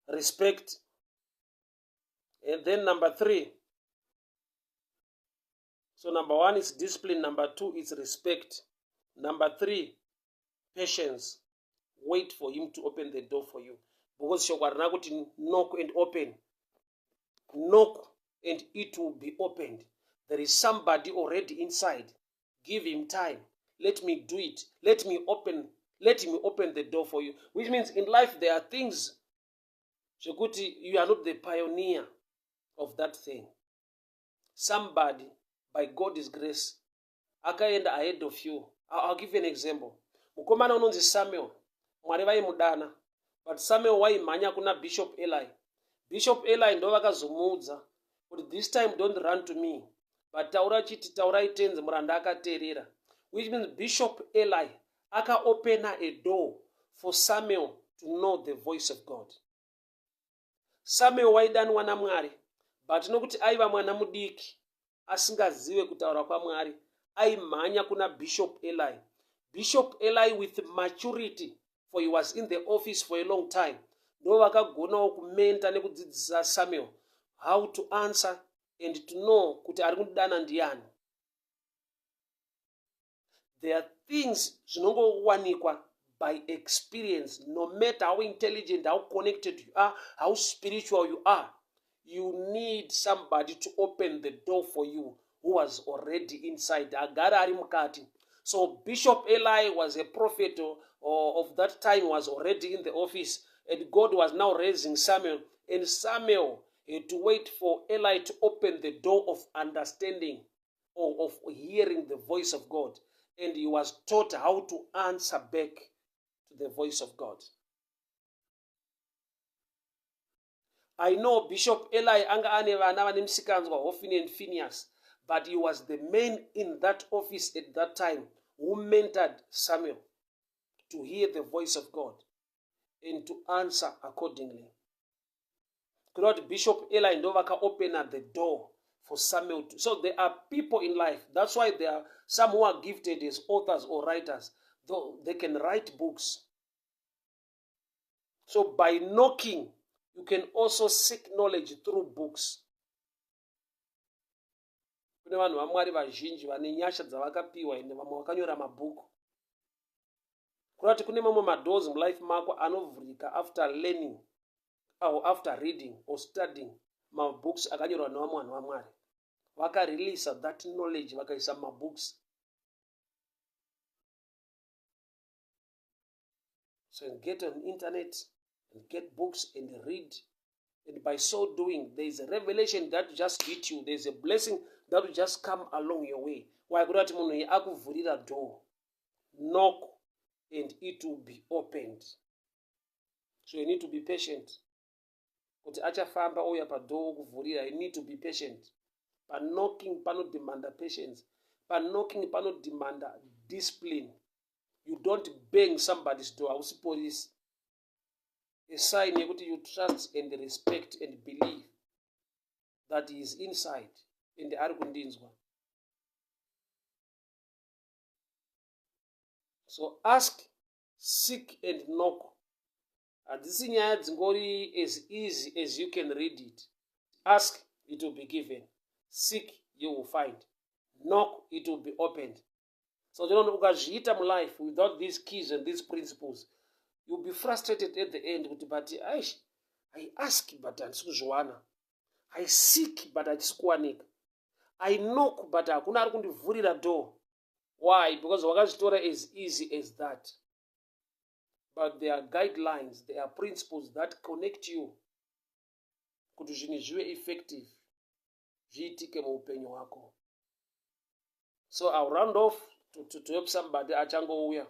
respect. And then number three. So number one is discipline. Number two is respect. Number three, patience. Wait for him to open the door for you. Because shoko harina kuti knock and open. Knock and it will be opened. There is somebody already inside. Give him time. Let me do it. Let me open the door for you. Which means in life there are things zvekuti you are not the pioneer of that thing. Somebody by God's grace akaenda ahead of you. I'll give you an example. Mukomana unonzi Samuel, Mwari vaimudana, but Samuel waimhanya kuna Bishop Eli. Bishop Eli ndo vakazomuudza kuti, "This time don't run to me, but taura chiti, taurai Tenzi, muranda akateerera." Which means Bishop Eli akaopena a door for Samuel to know the voice of God. Samuel waidanwa naMwari, but nokuti aiva mwana mudiki asingazive kutaura kwaMwari, aimhanya kuna Bishop Eli. Bishop Eli with maturity, for he was in the office for a long time, ndo vakagonawo kumentor nekudzidzisa Samuel how to answer and to know kuti ari kudana ndiani. There are things zvinongowanikwa by experience. No matter how intelligent, how connected you are, how spiritual you are, you need somebody to open the door for you who was already inside, agara ari mukati. So Bishop Eli was a prophet of that time, was already in the office, and God was now raising Samuel, and Samuel had to wait for Eli to open the door of understanding or of hearing the voice of God, and he was taught how to answer back to the voice of God. I know Bishop Eli anga ane vana vane musikanzwa, Hophni and Phineas, but he was the man in that office at that time who mentored Samuel to hear the voice of God and to answer accordingly. Kureva kuti Bishop Eli ndo vakaopena the door for Samuel to. So there are people in life, that's why there are some who are gifted as authors or writers, though they can write books. So by knocking, you can also seek knowledge through books. Kune vanhu vaMwari vazhinji vane nyasha dzavakapiwa, ende vamwe vakanyora mabhuku. Kureva kuti kune mamwe madoors mulife mako anovhurika after learning or after reading or studying mabooks akanyorwa nevamwe vanhu vaMwari vakareleasa that knowledge, vakaisa mumabooks. So get on internet and get books and read, and by so doing there is a revelation that just hit you, there is a blessing that will just come along your way. Why? Kuda kuti munhu iyi akuvhurira door. Knock and it will be opened. So you need to be patient kuti achafamba ouya padoor okuvhurira. You need to be patient. Paknocking panodemanda patience. Paknocking panodemanda discipline. You don't bang somebody's door. Hausi polisi. A sign yekuti you trust and respect and believe that he is inside and ari kundinzwa. So ask, seek and knock hadzisi nyaya dzingori as easy as you can read it. Ask, it will be given. Seek, you will find. Knock, it will be opened. So tinoona ukazviita mulife without these keys and these principles, you'll be frustrated at the end kuti, "But aish, I ask but handisi kuzviwana. I seek but hachisi kuwanika. I knock but hakuna ari kundivhurira door." Why? Because wakazvitora as easy as that. But there are guidelines, there are principles that connect you kuti zvinhu zvive effective, zviitike muupenyu hwako. So I'll round off to help somebody achangouya.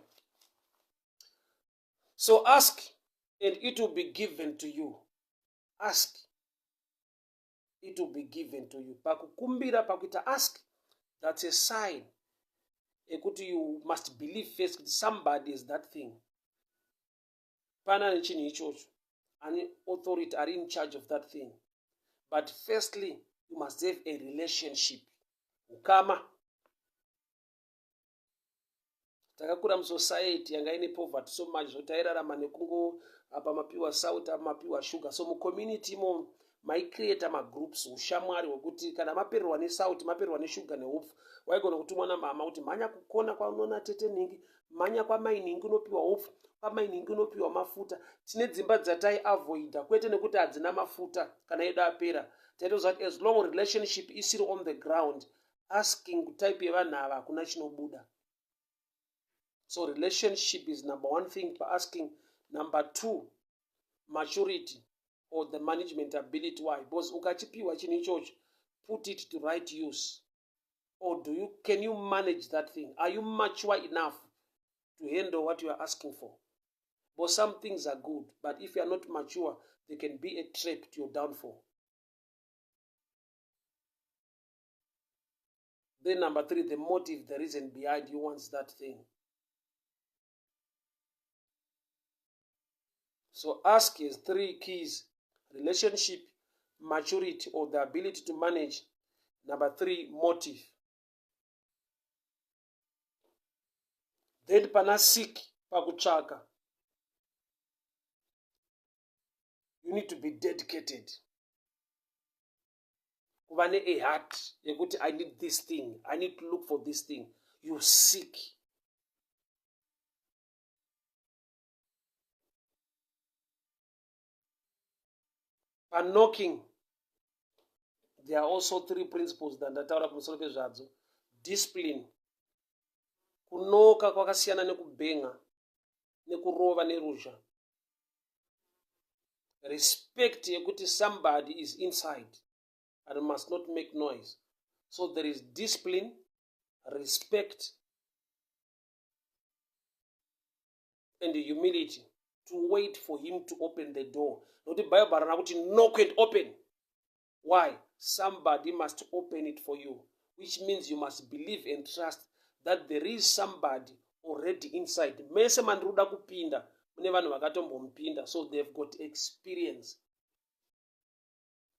So ask and it will be given to you. Ask, it will be given to you. Pakukumbira, pakuita ask, that's a sign ekuti you must believe first kuti somebody is that thing, pana nechinhu ichocho, ane authority, ari in charge of that thing. But firstly you must have a relationship, ukama. Takakura musociety yanga ine poverty so much zvo tairarama nekungo apa mapiwa sauti, apa mapiwa sugar. So mucommunity imomo maicreata magroups, ushamwari hwekuti kana mapererwa nesauti, mapererwa neshuga neupfu, waigona kutumwa namama kuti, "Mhanya kukona kwaunoona tete nhingi, mhanya kwamai nhingi unopiwa upfu, kwamai nhingi unopiwa mafuta." Tine dzimba dzataiavoida, kwete nekuti hadzina mafuta kana edu apera. Taitoziva kuti as long relationship isiri on the ground. Asking kutype yevanhu ava hakuna chinobuda. So relationship is number one thing paasking. Number two, maturity or the management ability. Why? Because ukachipiwa chinhu ichocho, put it to right use. Or do you, can you manage that thing? Are you mature enough to handle what you are asking for? But some things are good, but if you are not mature, they can be a trap to your downfall. Then number three, the motive, the reason behind you wants that thing. So ask is three keys: relationship, maturity or the ability to manage. Number three, motive. Then pana seek, pakutsvaka. You need to be dedicated. Kuva ne heart yekuti I need this thing, I need to look for this thing. You seek. Panocking, there are also three principles dzandataura pamusoro pezvadzo. Discipline. Kunoka kwakasiyana nekubhenga nekurova neruzha. Respect yekuti somebody is inside and must not make noise. So there is discipline, respect and humility to wait for him to open the door. Nokuti Bible harina kuti knock and open. Why? Somebody must open it for you, which means you must believe and trust that there is somebody already inside. Mese mandiri kuda kupinda mune vanhu vakatombompinda, so they've got experience.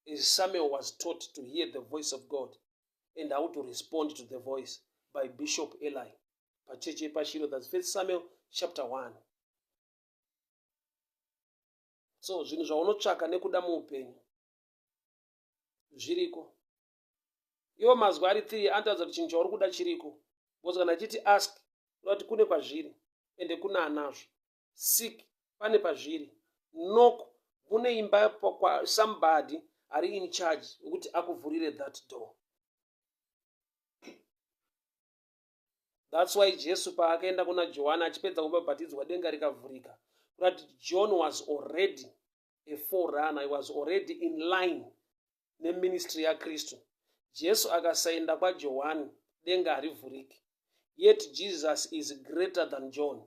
As Samuel was taught to hear the voice of God and how to respond to the voice by Bishop Eli pachechi yepaShilo. That's 1 Samuel chapter 1. So zvinhu zvaunotsvaka nekuda muupenyu zviriko. Iwo mazwi ari 3 anotaridza kuti chinhu chauri kuda chiriko, because kana achiti ask, kuda kuti kune kwazviri ende kune anazvo. Seek, pane pazviri. Knock, kune imba, somebody ari in charge wekuti akuvhurire that door. That's why Jesu paakaenda kuna Johani achipedza kubhabhatidzwa, denga rikavhurika, kurati John was already a forerunner. He was already in line neministry yaKristu. Jesu akasaenda kwaJohani, denga harivhuriki. Yet Jesus is greater than John,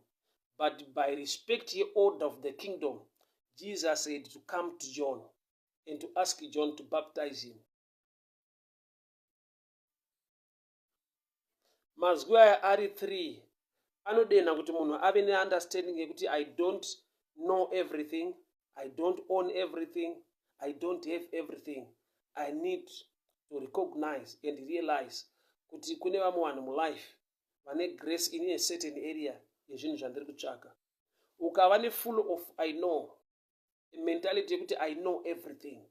but by respect yeorder of the kingdom, Jesus had to come to John and to ask John to baptize him. Mazwi aya ari 3 anodenha kuti munhu ave neunderstanding yekuti I don't know everything, I don't own everything, I don't have everything. I need to recognize and realize kuti kune vamwe vanhu mulife vane grace in a certain area yezvinhu zvandiri kutsvaka. Ukava nefull of I know mentality yekuti I know everything,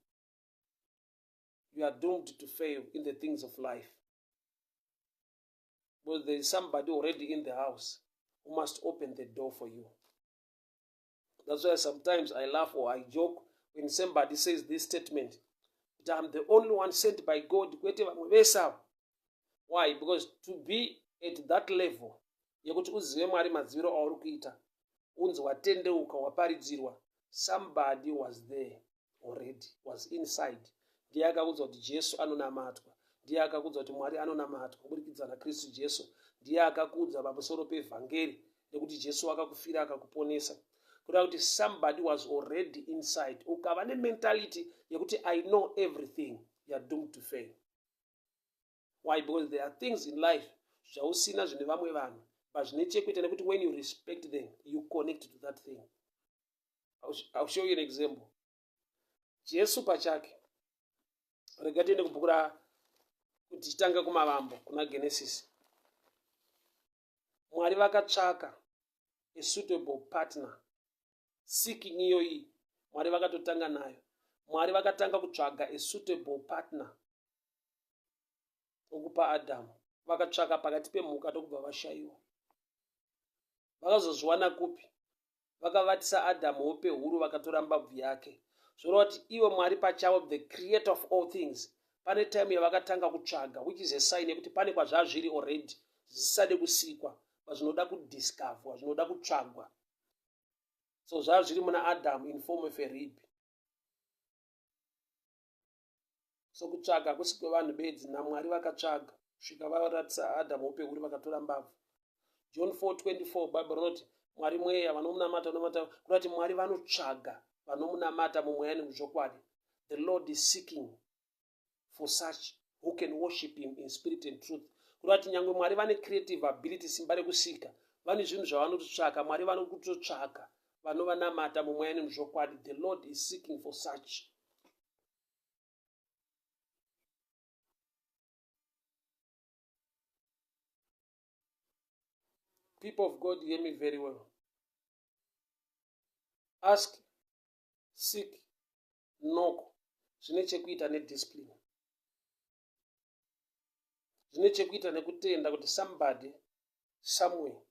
you are doomed to fail in the things of life, because there is somebody already in the house who must open the door for you. That's why sometimes I laugh or I joke when somebody says this statement that I'm the only one sent by God, kwete vamwe vese ava. Why? Because to be at that level yekuti uzive Mwari madziviro auri kuita, unzi watendeuka, waparidzirwa, somebody was there already, was inside. Ndiye akakuudza kuti Jesu anonamatwa, ndiye akakuudza kuti Mwari anonamatwa kuburikidza naKristu Jesu, ndiye akakuudza pamusoro pevhangeri nekuti Jesu akakufira akakuponesa. Kuda kuti somebody was already inside. Ukava nementality yekuti I know everything, you are doomed to fail. Why? Because there are things in life zvausina zvine vamwe vanhu, but zvine chekuita nekuti when you respect them, you connect to that thing. I'll show you an example. Jesu pachake, rega tiende kubhuku ra kuti tichitange kumavambo kuna Genesis. Mwari vakatsvaka a suitable partner. Seeking iyoyi Mwari vakatotanga nayo. Mwari vakatanga kutsvaga a suitable partner wokupa Adhamu. Vakatsvaka pakati pemhuka, ndokubva vashayiwa. Vakazozviwana kupi? Vakavatisa Adhamu hope huru, vakatora mbabvu yake. Zvoreva kuti ivo Mwari pachavo, the creator of all things, Pane time yavakatanga kutsvaga which is a sign yekuti pane kwazvazviri already zvisisade kusikwa but zvinoda kudiscoverwa, zvinoda kutsvagwa. So zvazviri muna Adam in form of a rib. So kutsvaga hakusi kwevanhu bedzi, naMwari vakatsvaga kusvika varatidza Adamu hope huri vakatora mbabvu. John 4:24 Bible rinoti Mwari mweya vanomunamata vanomata kureva kuti Mwari vanotsvaga vanomunamata mumweya nemuzvokwadi. The Lord is seeking for such who can worship him in spirit and truth. Kureva kuti nyangwe Mwari vane creative ability simba rekusika vane zvinhu zvavanototsvaka Mwari vanokutotsvaka vanovanamata mumweya nemuzvokwadi. The Lord is seeking for such. People of God, hear me very well. Ask, seek, knock. Zvine chekuita nediscipline. Zvine chekuita nekutenda kuti somebody somewhere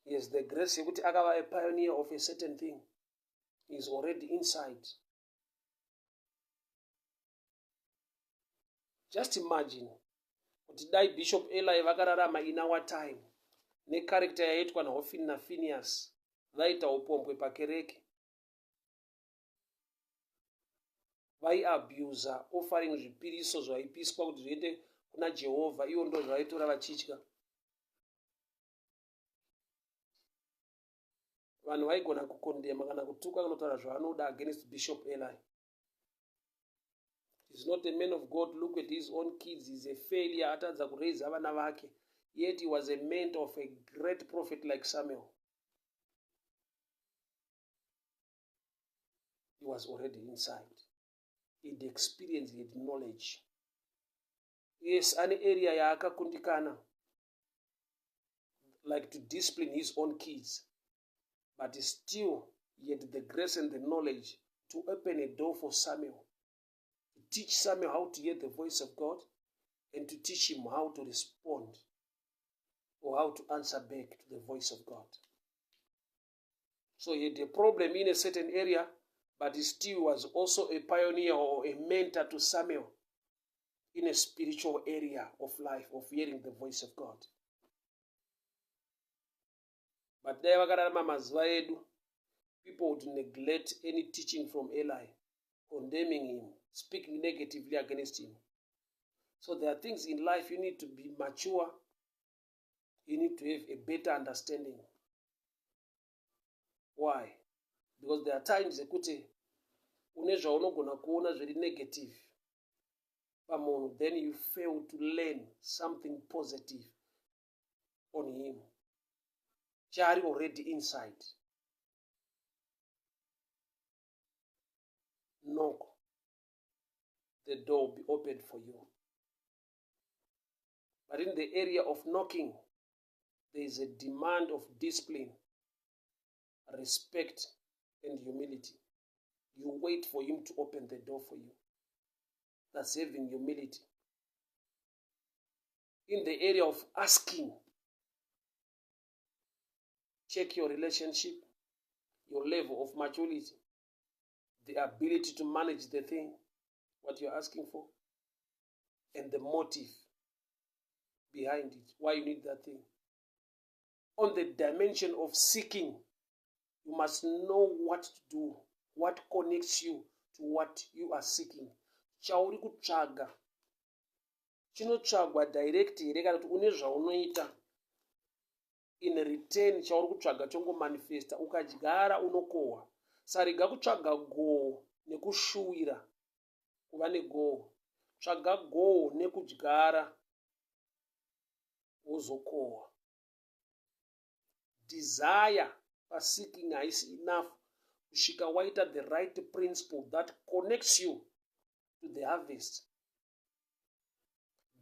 he has the grace yekuti akava a pioneer of a certain thing. He is already inside. Just imagine kuti dai Bishop Eli vakararama in our time necharacter yaiitwa naHofini naPhineas vaita upombwe pakereke vaiabuser offering zvipiriso zvaipiswa kuti zviende kuna Jehovha ivo ndo zvavaitora vachitya. Vanhu vaigona kukondema kana kutuka kunotaura zvavanoda against Bishop Eli. He's not a man of God. Look at his own kids. He's a failure. Atadza kuraise vana vake. Yet he was a mentor of a great prophet like Samuel. He was already inside. He had experience, he had knowledge. Yes, ane area yaakakundikana like to discipline his own kids but still he had the grace and the knowledge to open a door for Samuel to teach Samuel how to hear the voice of God and to teach him how to respond or how to answer back to the voice of God. So he had a problem in a certain area, but he still was also a pioneer or a mentor to Samuel in a spiritual area of life, of hearing the voice of God. But dai vakararama mazuva edu, people would neglect any teaching from Eli, condemning him, speaking negatively against him. So there are things in life you need to be mature, you need to have a better understanding. Why? Because there are times ekuti une zvaunogona kuona zviri negative pamunhu then you fail to learn something positive on him chaari already inside knock the door will be opened for you but in the area of knocking there is a demand of discipline respect and humility you wait for him to open the door for you that's having humility in the area of asking check your relationship your level of maturity the ability to manage the thing what you're asking for and the motive behind it why you need that thing on the dimension of seeking you must know what to do what connects you to what you are seeking chauri kutsvaga chinotsvagwa direct here kana kuti une zvaunoita in return chauri kutsvaga chongomanifesta ukadyara unokohwa sarega kutsvaga goho nekushuwira kuva negoho tsvaga goho nekudyara wozokohwa desire paseeking haisi enough kusvika waita the right principle that connects you to the harvest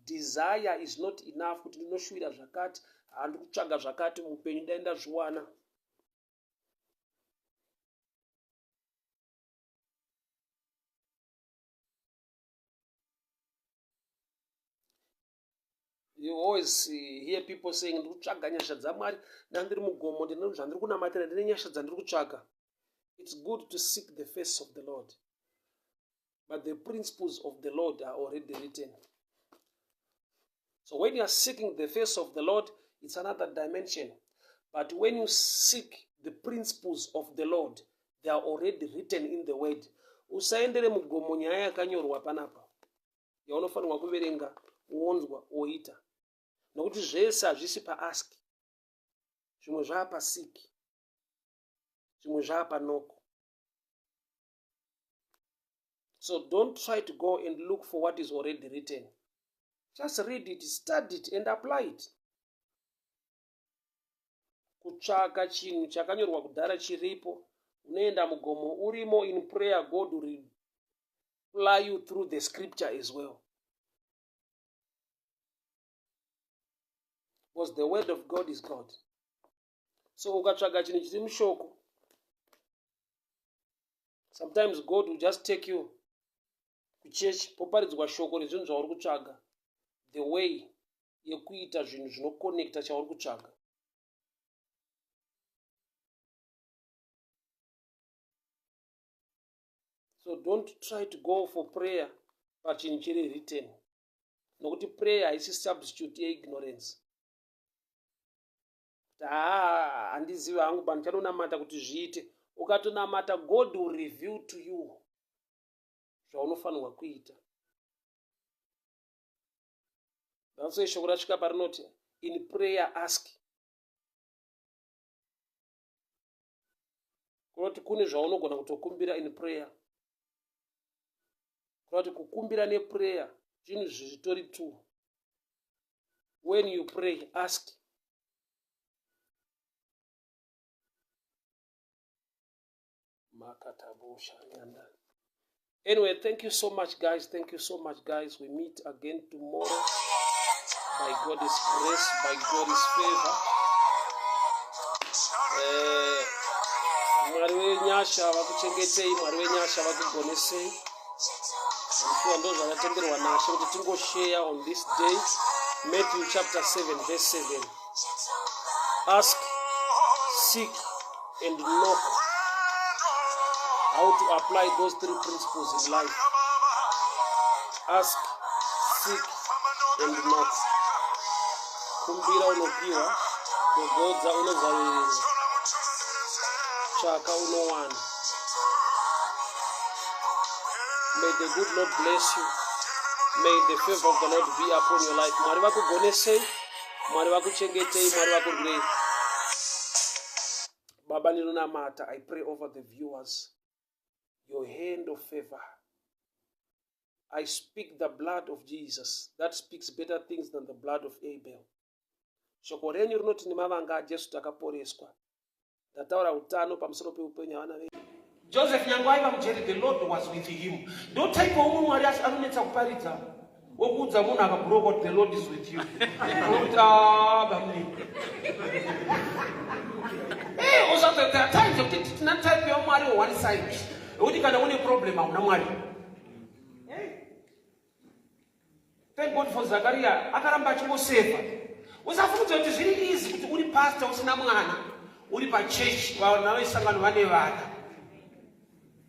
Desire is not enough kuti ndinoshuwira zvakati, handi kutsvaga zvakati muupenyu dai ndazviwana. You always hear people saying ndiri kutsvaga nyasha dzaMwari, ndandiri mugomo, ndine zvandiri kunamatira, ndine nyasha dzandiri kutsvaga. It's good to seek the face of the Lord. But the principles of the Lord are already written. So when you are seeking the face of the Lord, it's another dimension. But when you seek the principles of the Lord, they are already written in the word. Usaendere mugomo nyaya yakanyorwa panapa yaunofanirwa kuverenga wonzwa woita nokuti zvese hazvisi paask zvimwe zvaapasiki zvimwe zvaapanoko So don't try to go and look for what is already written. Just read it, study it and apply it. Kutsvaka chinhu chakanyorwa kudhara chiripo, unoenda mugomo urimo in prayer, God will reply you through the scripture as well. Because the word of God is God. So ukatsvaga chinhu chiri mushoko, sometimes god will just take you kuchechi poparidzwa shoko rezvinhu zvauri kutsvaga the way yekuita zvinhu zvinokonekta chauri kutsvaga so don't try to go for prayer pachinhu chiri written nokuti prayer haisi substitute yeignorance haa handizivi hangu but ndichanonamata kuti zviite ukatonamata god will reveal to you zvaunofanirwa kuita that's why shoko rasvika parinoti in prayer ask kunoti kune zvaunogona kutokumbira in prayer kunoti kukumbira neprayer zvinhu zvitori two When you pray, ask. Anyway, thank you so much, guys. Thank you so much, guys. We meet again tomorrow by God's grace, by God's favor. Eh, Mwari wenyasha vakuchengetei, Mwari wenyasha vakugonesei. Shuwa ndo zvakatenderwa naShe kuti tingosheya on this day. Matthew chapter 7 verse 7. Ask, seek and knock. How to apply those three principles in life. Ask, seek and knock. Kumbira unopiwa, gogodza unozarurirwa, tsvaka unowana. May the good Lord bless you. May the favor of the Lord be upon your life. Mwari vakugonesei, Mwari vakuchengetei, Mwari vakurwirei. Baba ndinonamata, I pray over the viewers. Your hand of favor. I speak the blood of Jesus that speaks better things than the blood of Abel. Shoko renyu rinoti nemavanga aJesu takaporeswa. Ndataura utano pamusoro peupenyu havana venyu. Joseph nyange aiva mujeri the Lord was with him. Ndo type umwe Mwari asi anonetsa kuparidza. Wokuudza munhu akabhuroka kuti the Lord is with you. Unokuti ah bamni. Eh, also there are times yekuti tina type yaMwari one side. Yekuti kana une problem hauna Mwari. Thank God for Zakaria akaramba achingoseva. Usafungidza kuti zviri easy kuti uri pastor usina mwana, uri pachurch vana vesangano vane vana.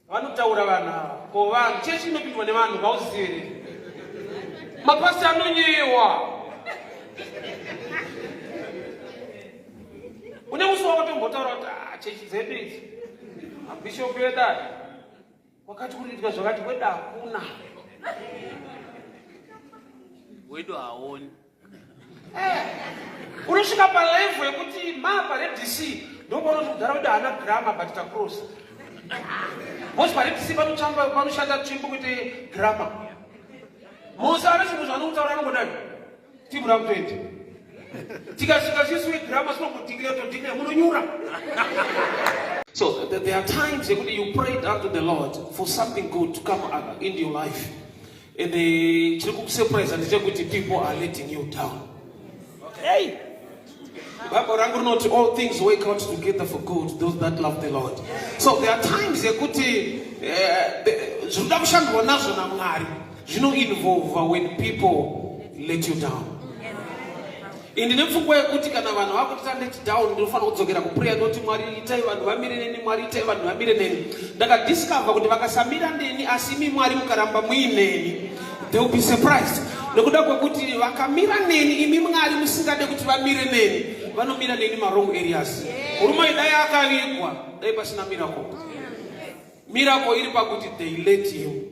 Vanotaura vanhu ava. Ko vanhu church inopindwa nevanhu vauzive here? Mapastor anonyewa. Une musi wakatombotaura kuti ah, chechi dzedu idzi. Mabishop edu aya. Wakati kuriitwa zvakati wedu hakuna. Wedu haoni. Eh, unosvika palevel yekuti ma paredc ndopaunoti kudhara wedu haana grama but tacross. Because paredc panotsvamba panoshanda tsvimbo kuite grama. Mose ane zvinhu zvaanokutaura anongodai. Timu rakutoenda. Tikasvika sisu vegrama sinongodikira todikira munonyura. So there are times yekuti you prayed unto the Lord for something good to come in your life. And the chiri kukusurprise ndechekuti people are letting you down. Hey! Bible rangu rinoti all things work out together for good those that love the Lord. So there are times yekuti eh, zvinoda kushandwa nazvo naMwari zvinoinvolva when people let you down. Ini ndine pfungwa yekuti kana vanhu vakutita let down ndinofanira kudzokera kuprayer ndoti Mwari itai vanhu vamire neni, Mwari itai vanhu vamire neni. Ndakadiscover kuti vakasamira neni asi imi Mwari mukaramba muineni they will be surprised nekuda kwekuti vakamira neni imi Mwari musingade kuti vamire neni vanomira neni mawrong areas. Murume dai akavigwa dai pasina miracle. Miracle iri pakuti they let him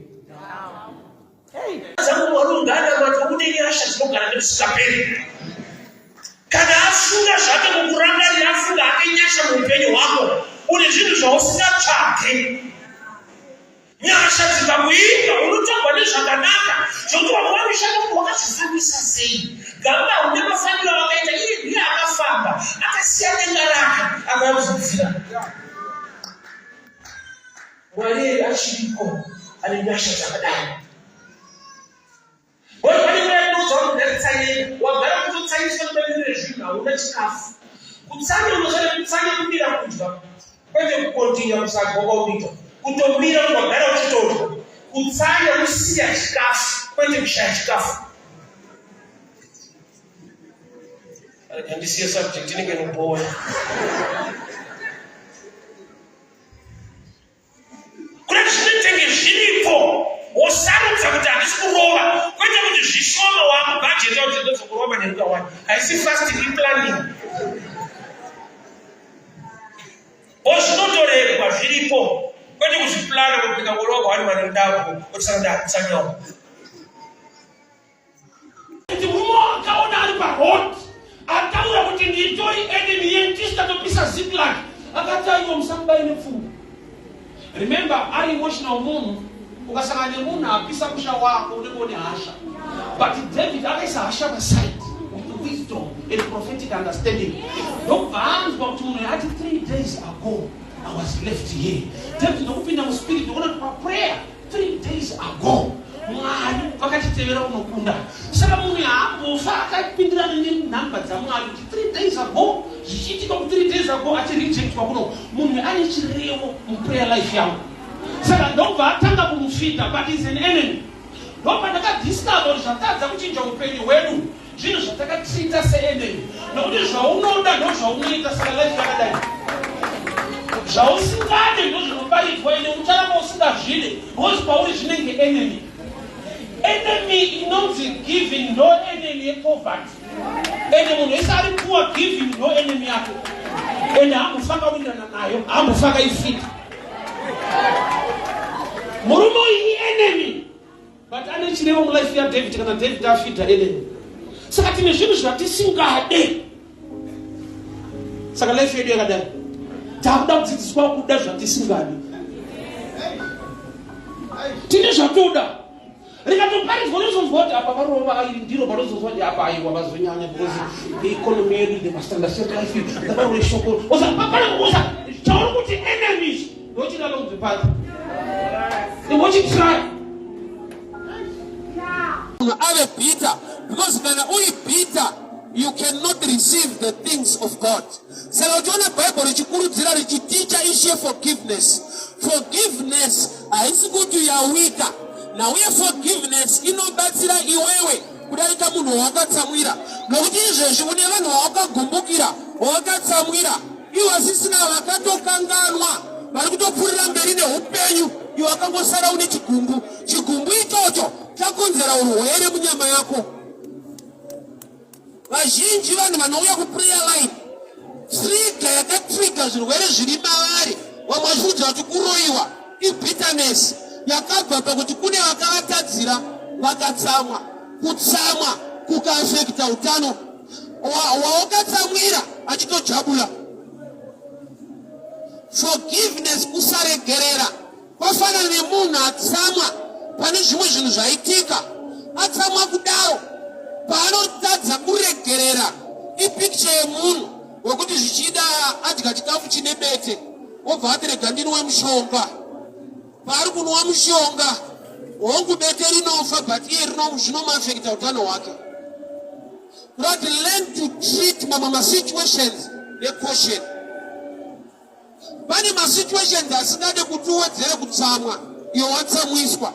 Zangu Mwari unganamata une nyasha dzinogara nekusingaperi. Kana afunga zvake kukurangarira, afunga hake nyasha muupenyu hwako, une zvinhu zvausingatsvage. Nyasha dzikakuinga unotangwa nezvakanaka zvokuti vamwe vanoshanda kuti wakazvifambisa sei. Gamba une mafambiro awakaita, iye ndiye akafamba akasiya denga rake akauya kuzokufira. Mwari achiriko ane nyasha dzakadai. Pane nguva yatinoudza vanhu kuti tsanyei, wagara kutotsanyiswa nemamiriro ezvinhu, hauna chikafu. Kutsanya unofanira kutsanya kumira kudya, kwete kukontinya kusadya kwaunoita. Kutomira kuti wagara uchitodya. Kutsanya kusiya chikafu, kwete kushaya chikafu. Handisiye subject inenge inobhowa. Kureva zvinetenge zviripo wosarudza kuti handisi kurova kwete kuti zvishoma wakubhajeta kuti ndozokurova manheru kawani haisi fasting iplanning o zvinotoregwa zviripo kwete kuzviplana kuti ndikangorova kawani manheru ndako otisana ndakutsanyawo kuti murume wakaona ari paroad ataura kuti nditori enemy yenyu tisu tatopisa ziklag akati aiwa musamubai nepfungwa remember ari emotional munhu ukasangana nemunhu apisa musha wako unenge une hasha but david akaisa hasha paside with wisdom and prophetic understanding ndokubva anzwa kuti munhu ati three days ago i was left here david ndokupinda muspirit ndokuona kuti paprayer Three days ago Mwari vakatitevera kunokunda. Saka munhu haambofa akapindirana nenhamba dzaMwari kuti three days ago zvichiitika ku three days ago achirejectwa kuno. Munhu ane chirevo muprayer life yangu. Saka ndobva atanga kumufita but is an enemy. Ndobva ndakadiscover kuti zvatadza kuchinja upenyu hwedu zvinhu zvatakatreata seenemy nokuti zvaunoda ndozvaunoita saka life yakadai zvausingade ndozvinoparidzwa ende ucharamba usingazvide because pauri zvinenge enemy enemy inonzi giving ndo enemy yepoverty ende munhu wese ari poor giving ndo enemy yake ende hambofaka windirana nayo hambofaka ifita murume uyu ienemy But ane chirevo mulife yaDavid kana David afidha enemy. Saka tine zvinhu zvatisingade. Saka life yedu yakadai. Takuda kudzidziswa kuda zvatisingade. Tine zvatoda. Rikatoparidzwa unozonzwa kuti apa varova iri ndiro panozonzwa kuti apa aiwa vazonyanya because the economy yedu they must understand life ndavarove shoko. Osa pane kuuza chauri kuti enemies Ndochida lonzi pati. Ndimbochitry. Munhu ave bitter because kana uri bitter you cannot receive the things of God. Saka uchiona Bible richikurudzira richiticha ishe forgiveness. Forgiveness haisi kuti yawika. Nauye forgiveness inobatsira iwewe kudarika munhu wawakatsamwira nokuti izvezvi une vanhu vawakagumbukira wawakatsamwira Ivo vasisina vakatokanganwa vari kutopfuurira mberi neupenyu iwe wakangosara une chigumbu. Chigumbu ichocho chakonzera urwere munyama yako. Vazhinji vanhu vanouya kuprayer line trigger yakatrigger zvirwere zviri mavari vamwe vachiudza kuti kuroyiwa ibitterness yakabva pakuti kune vakavatadzira vakatsamwa kutsamwa kukaafekta utano wawakatsamwira achitojabula forgiveness kusaregerera kwafanana nemunhu atsamwa pane zvimwe zvinhu zvaitika atsamwa kudaro paanotadza kuregerera ipicture yemunhu wekuti zvichida adya chikafu chine bete wobva ati rega ndinwe mushonga paari kunwa mushonga hongu bete rinofa but iye zvinomuafekta utano hwake but learn to treat mamwe masituations necaution pane masituations asingade kuti uwedzere kutsamwa iyo watsamwiswa.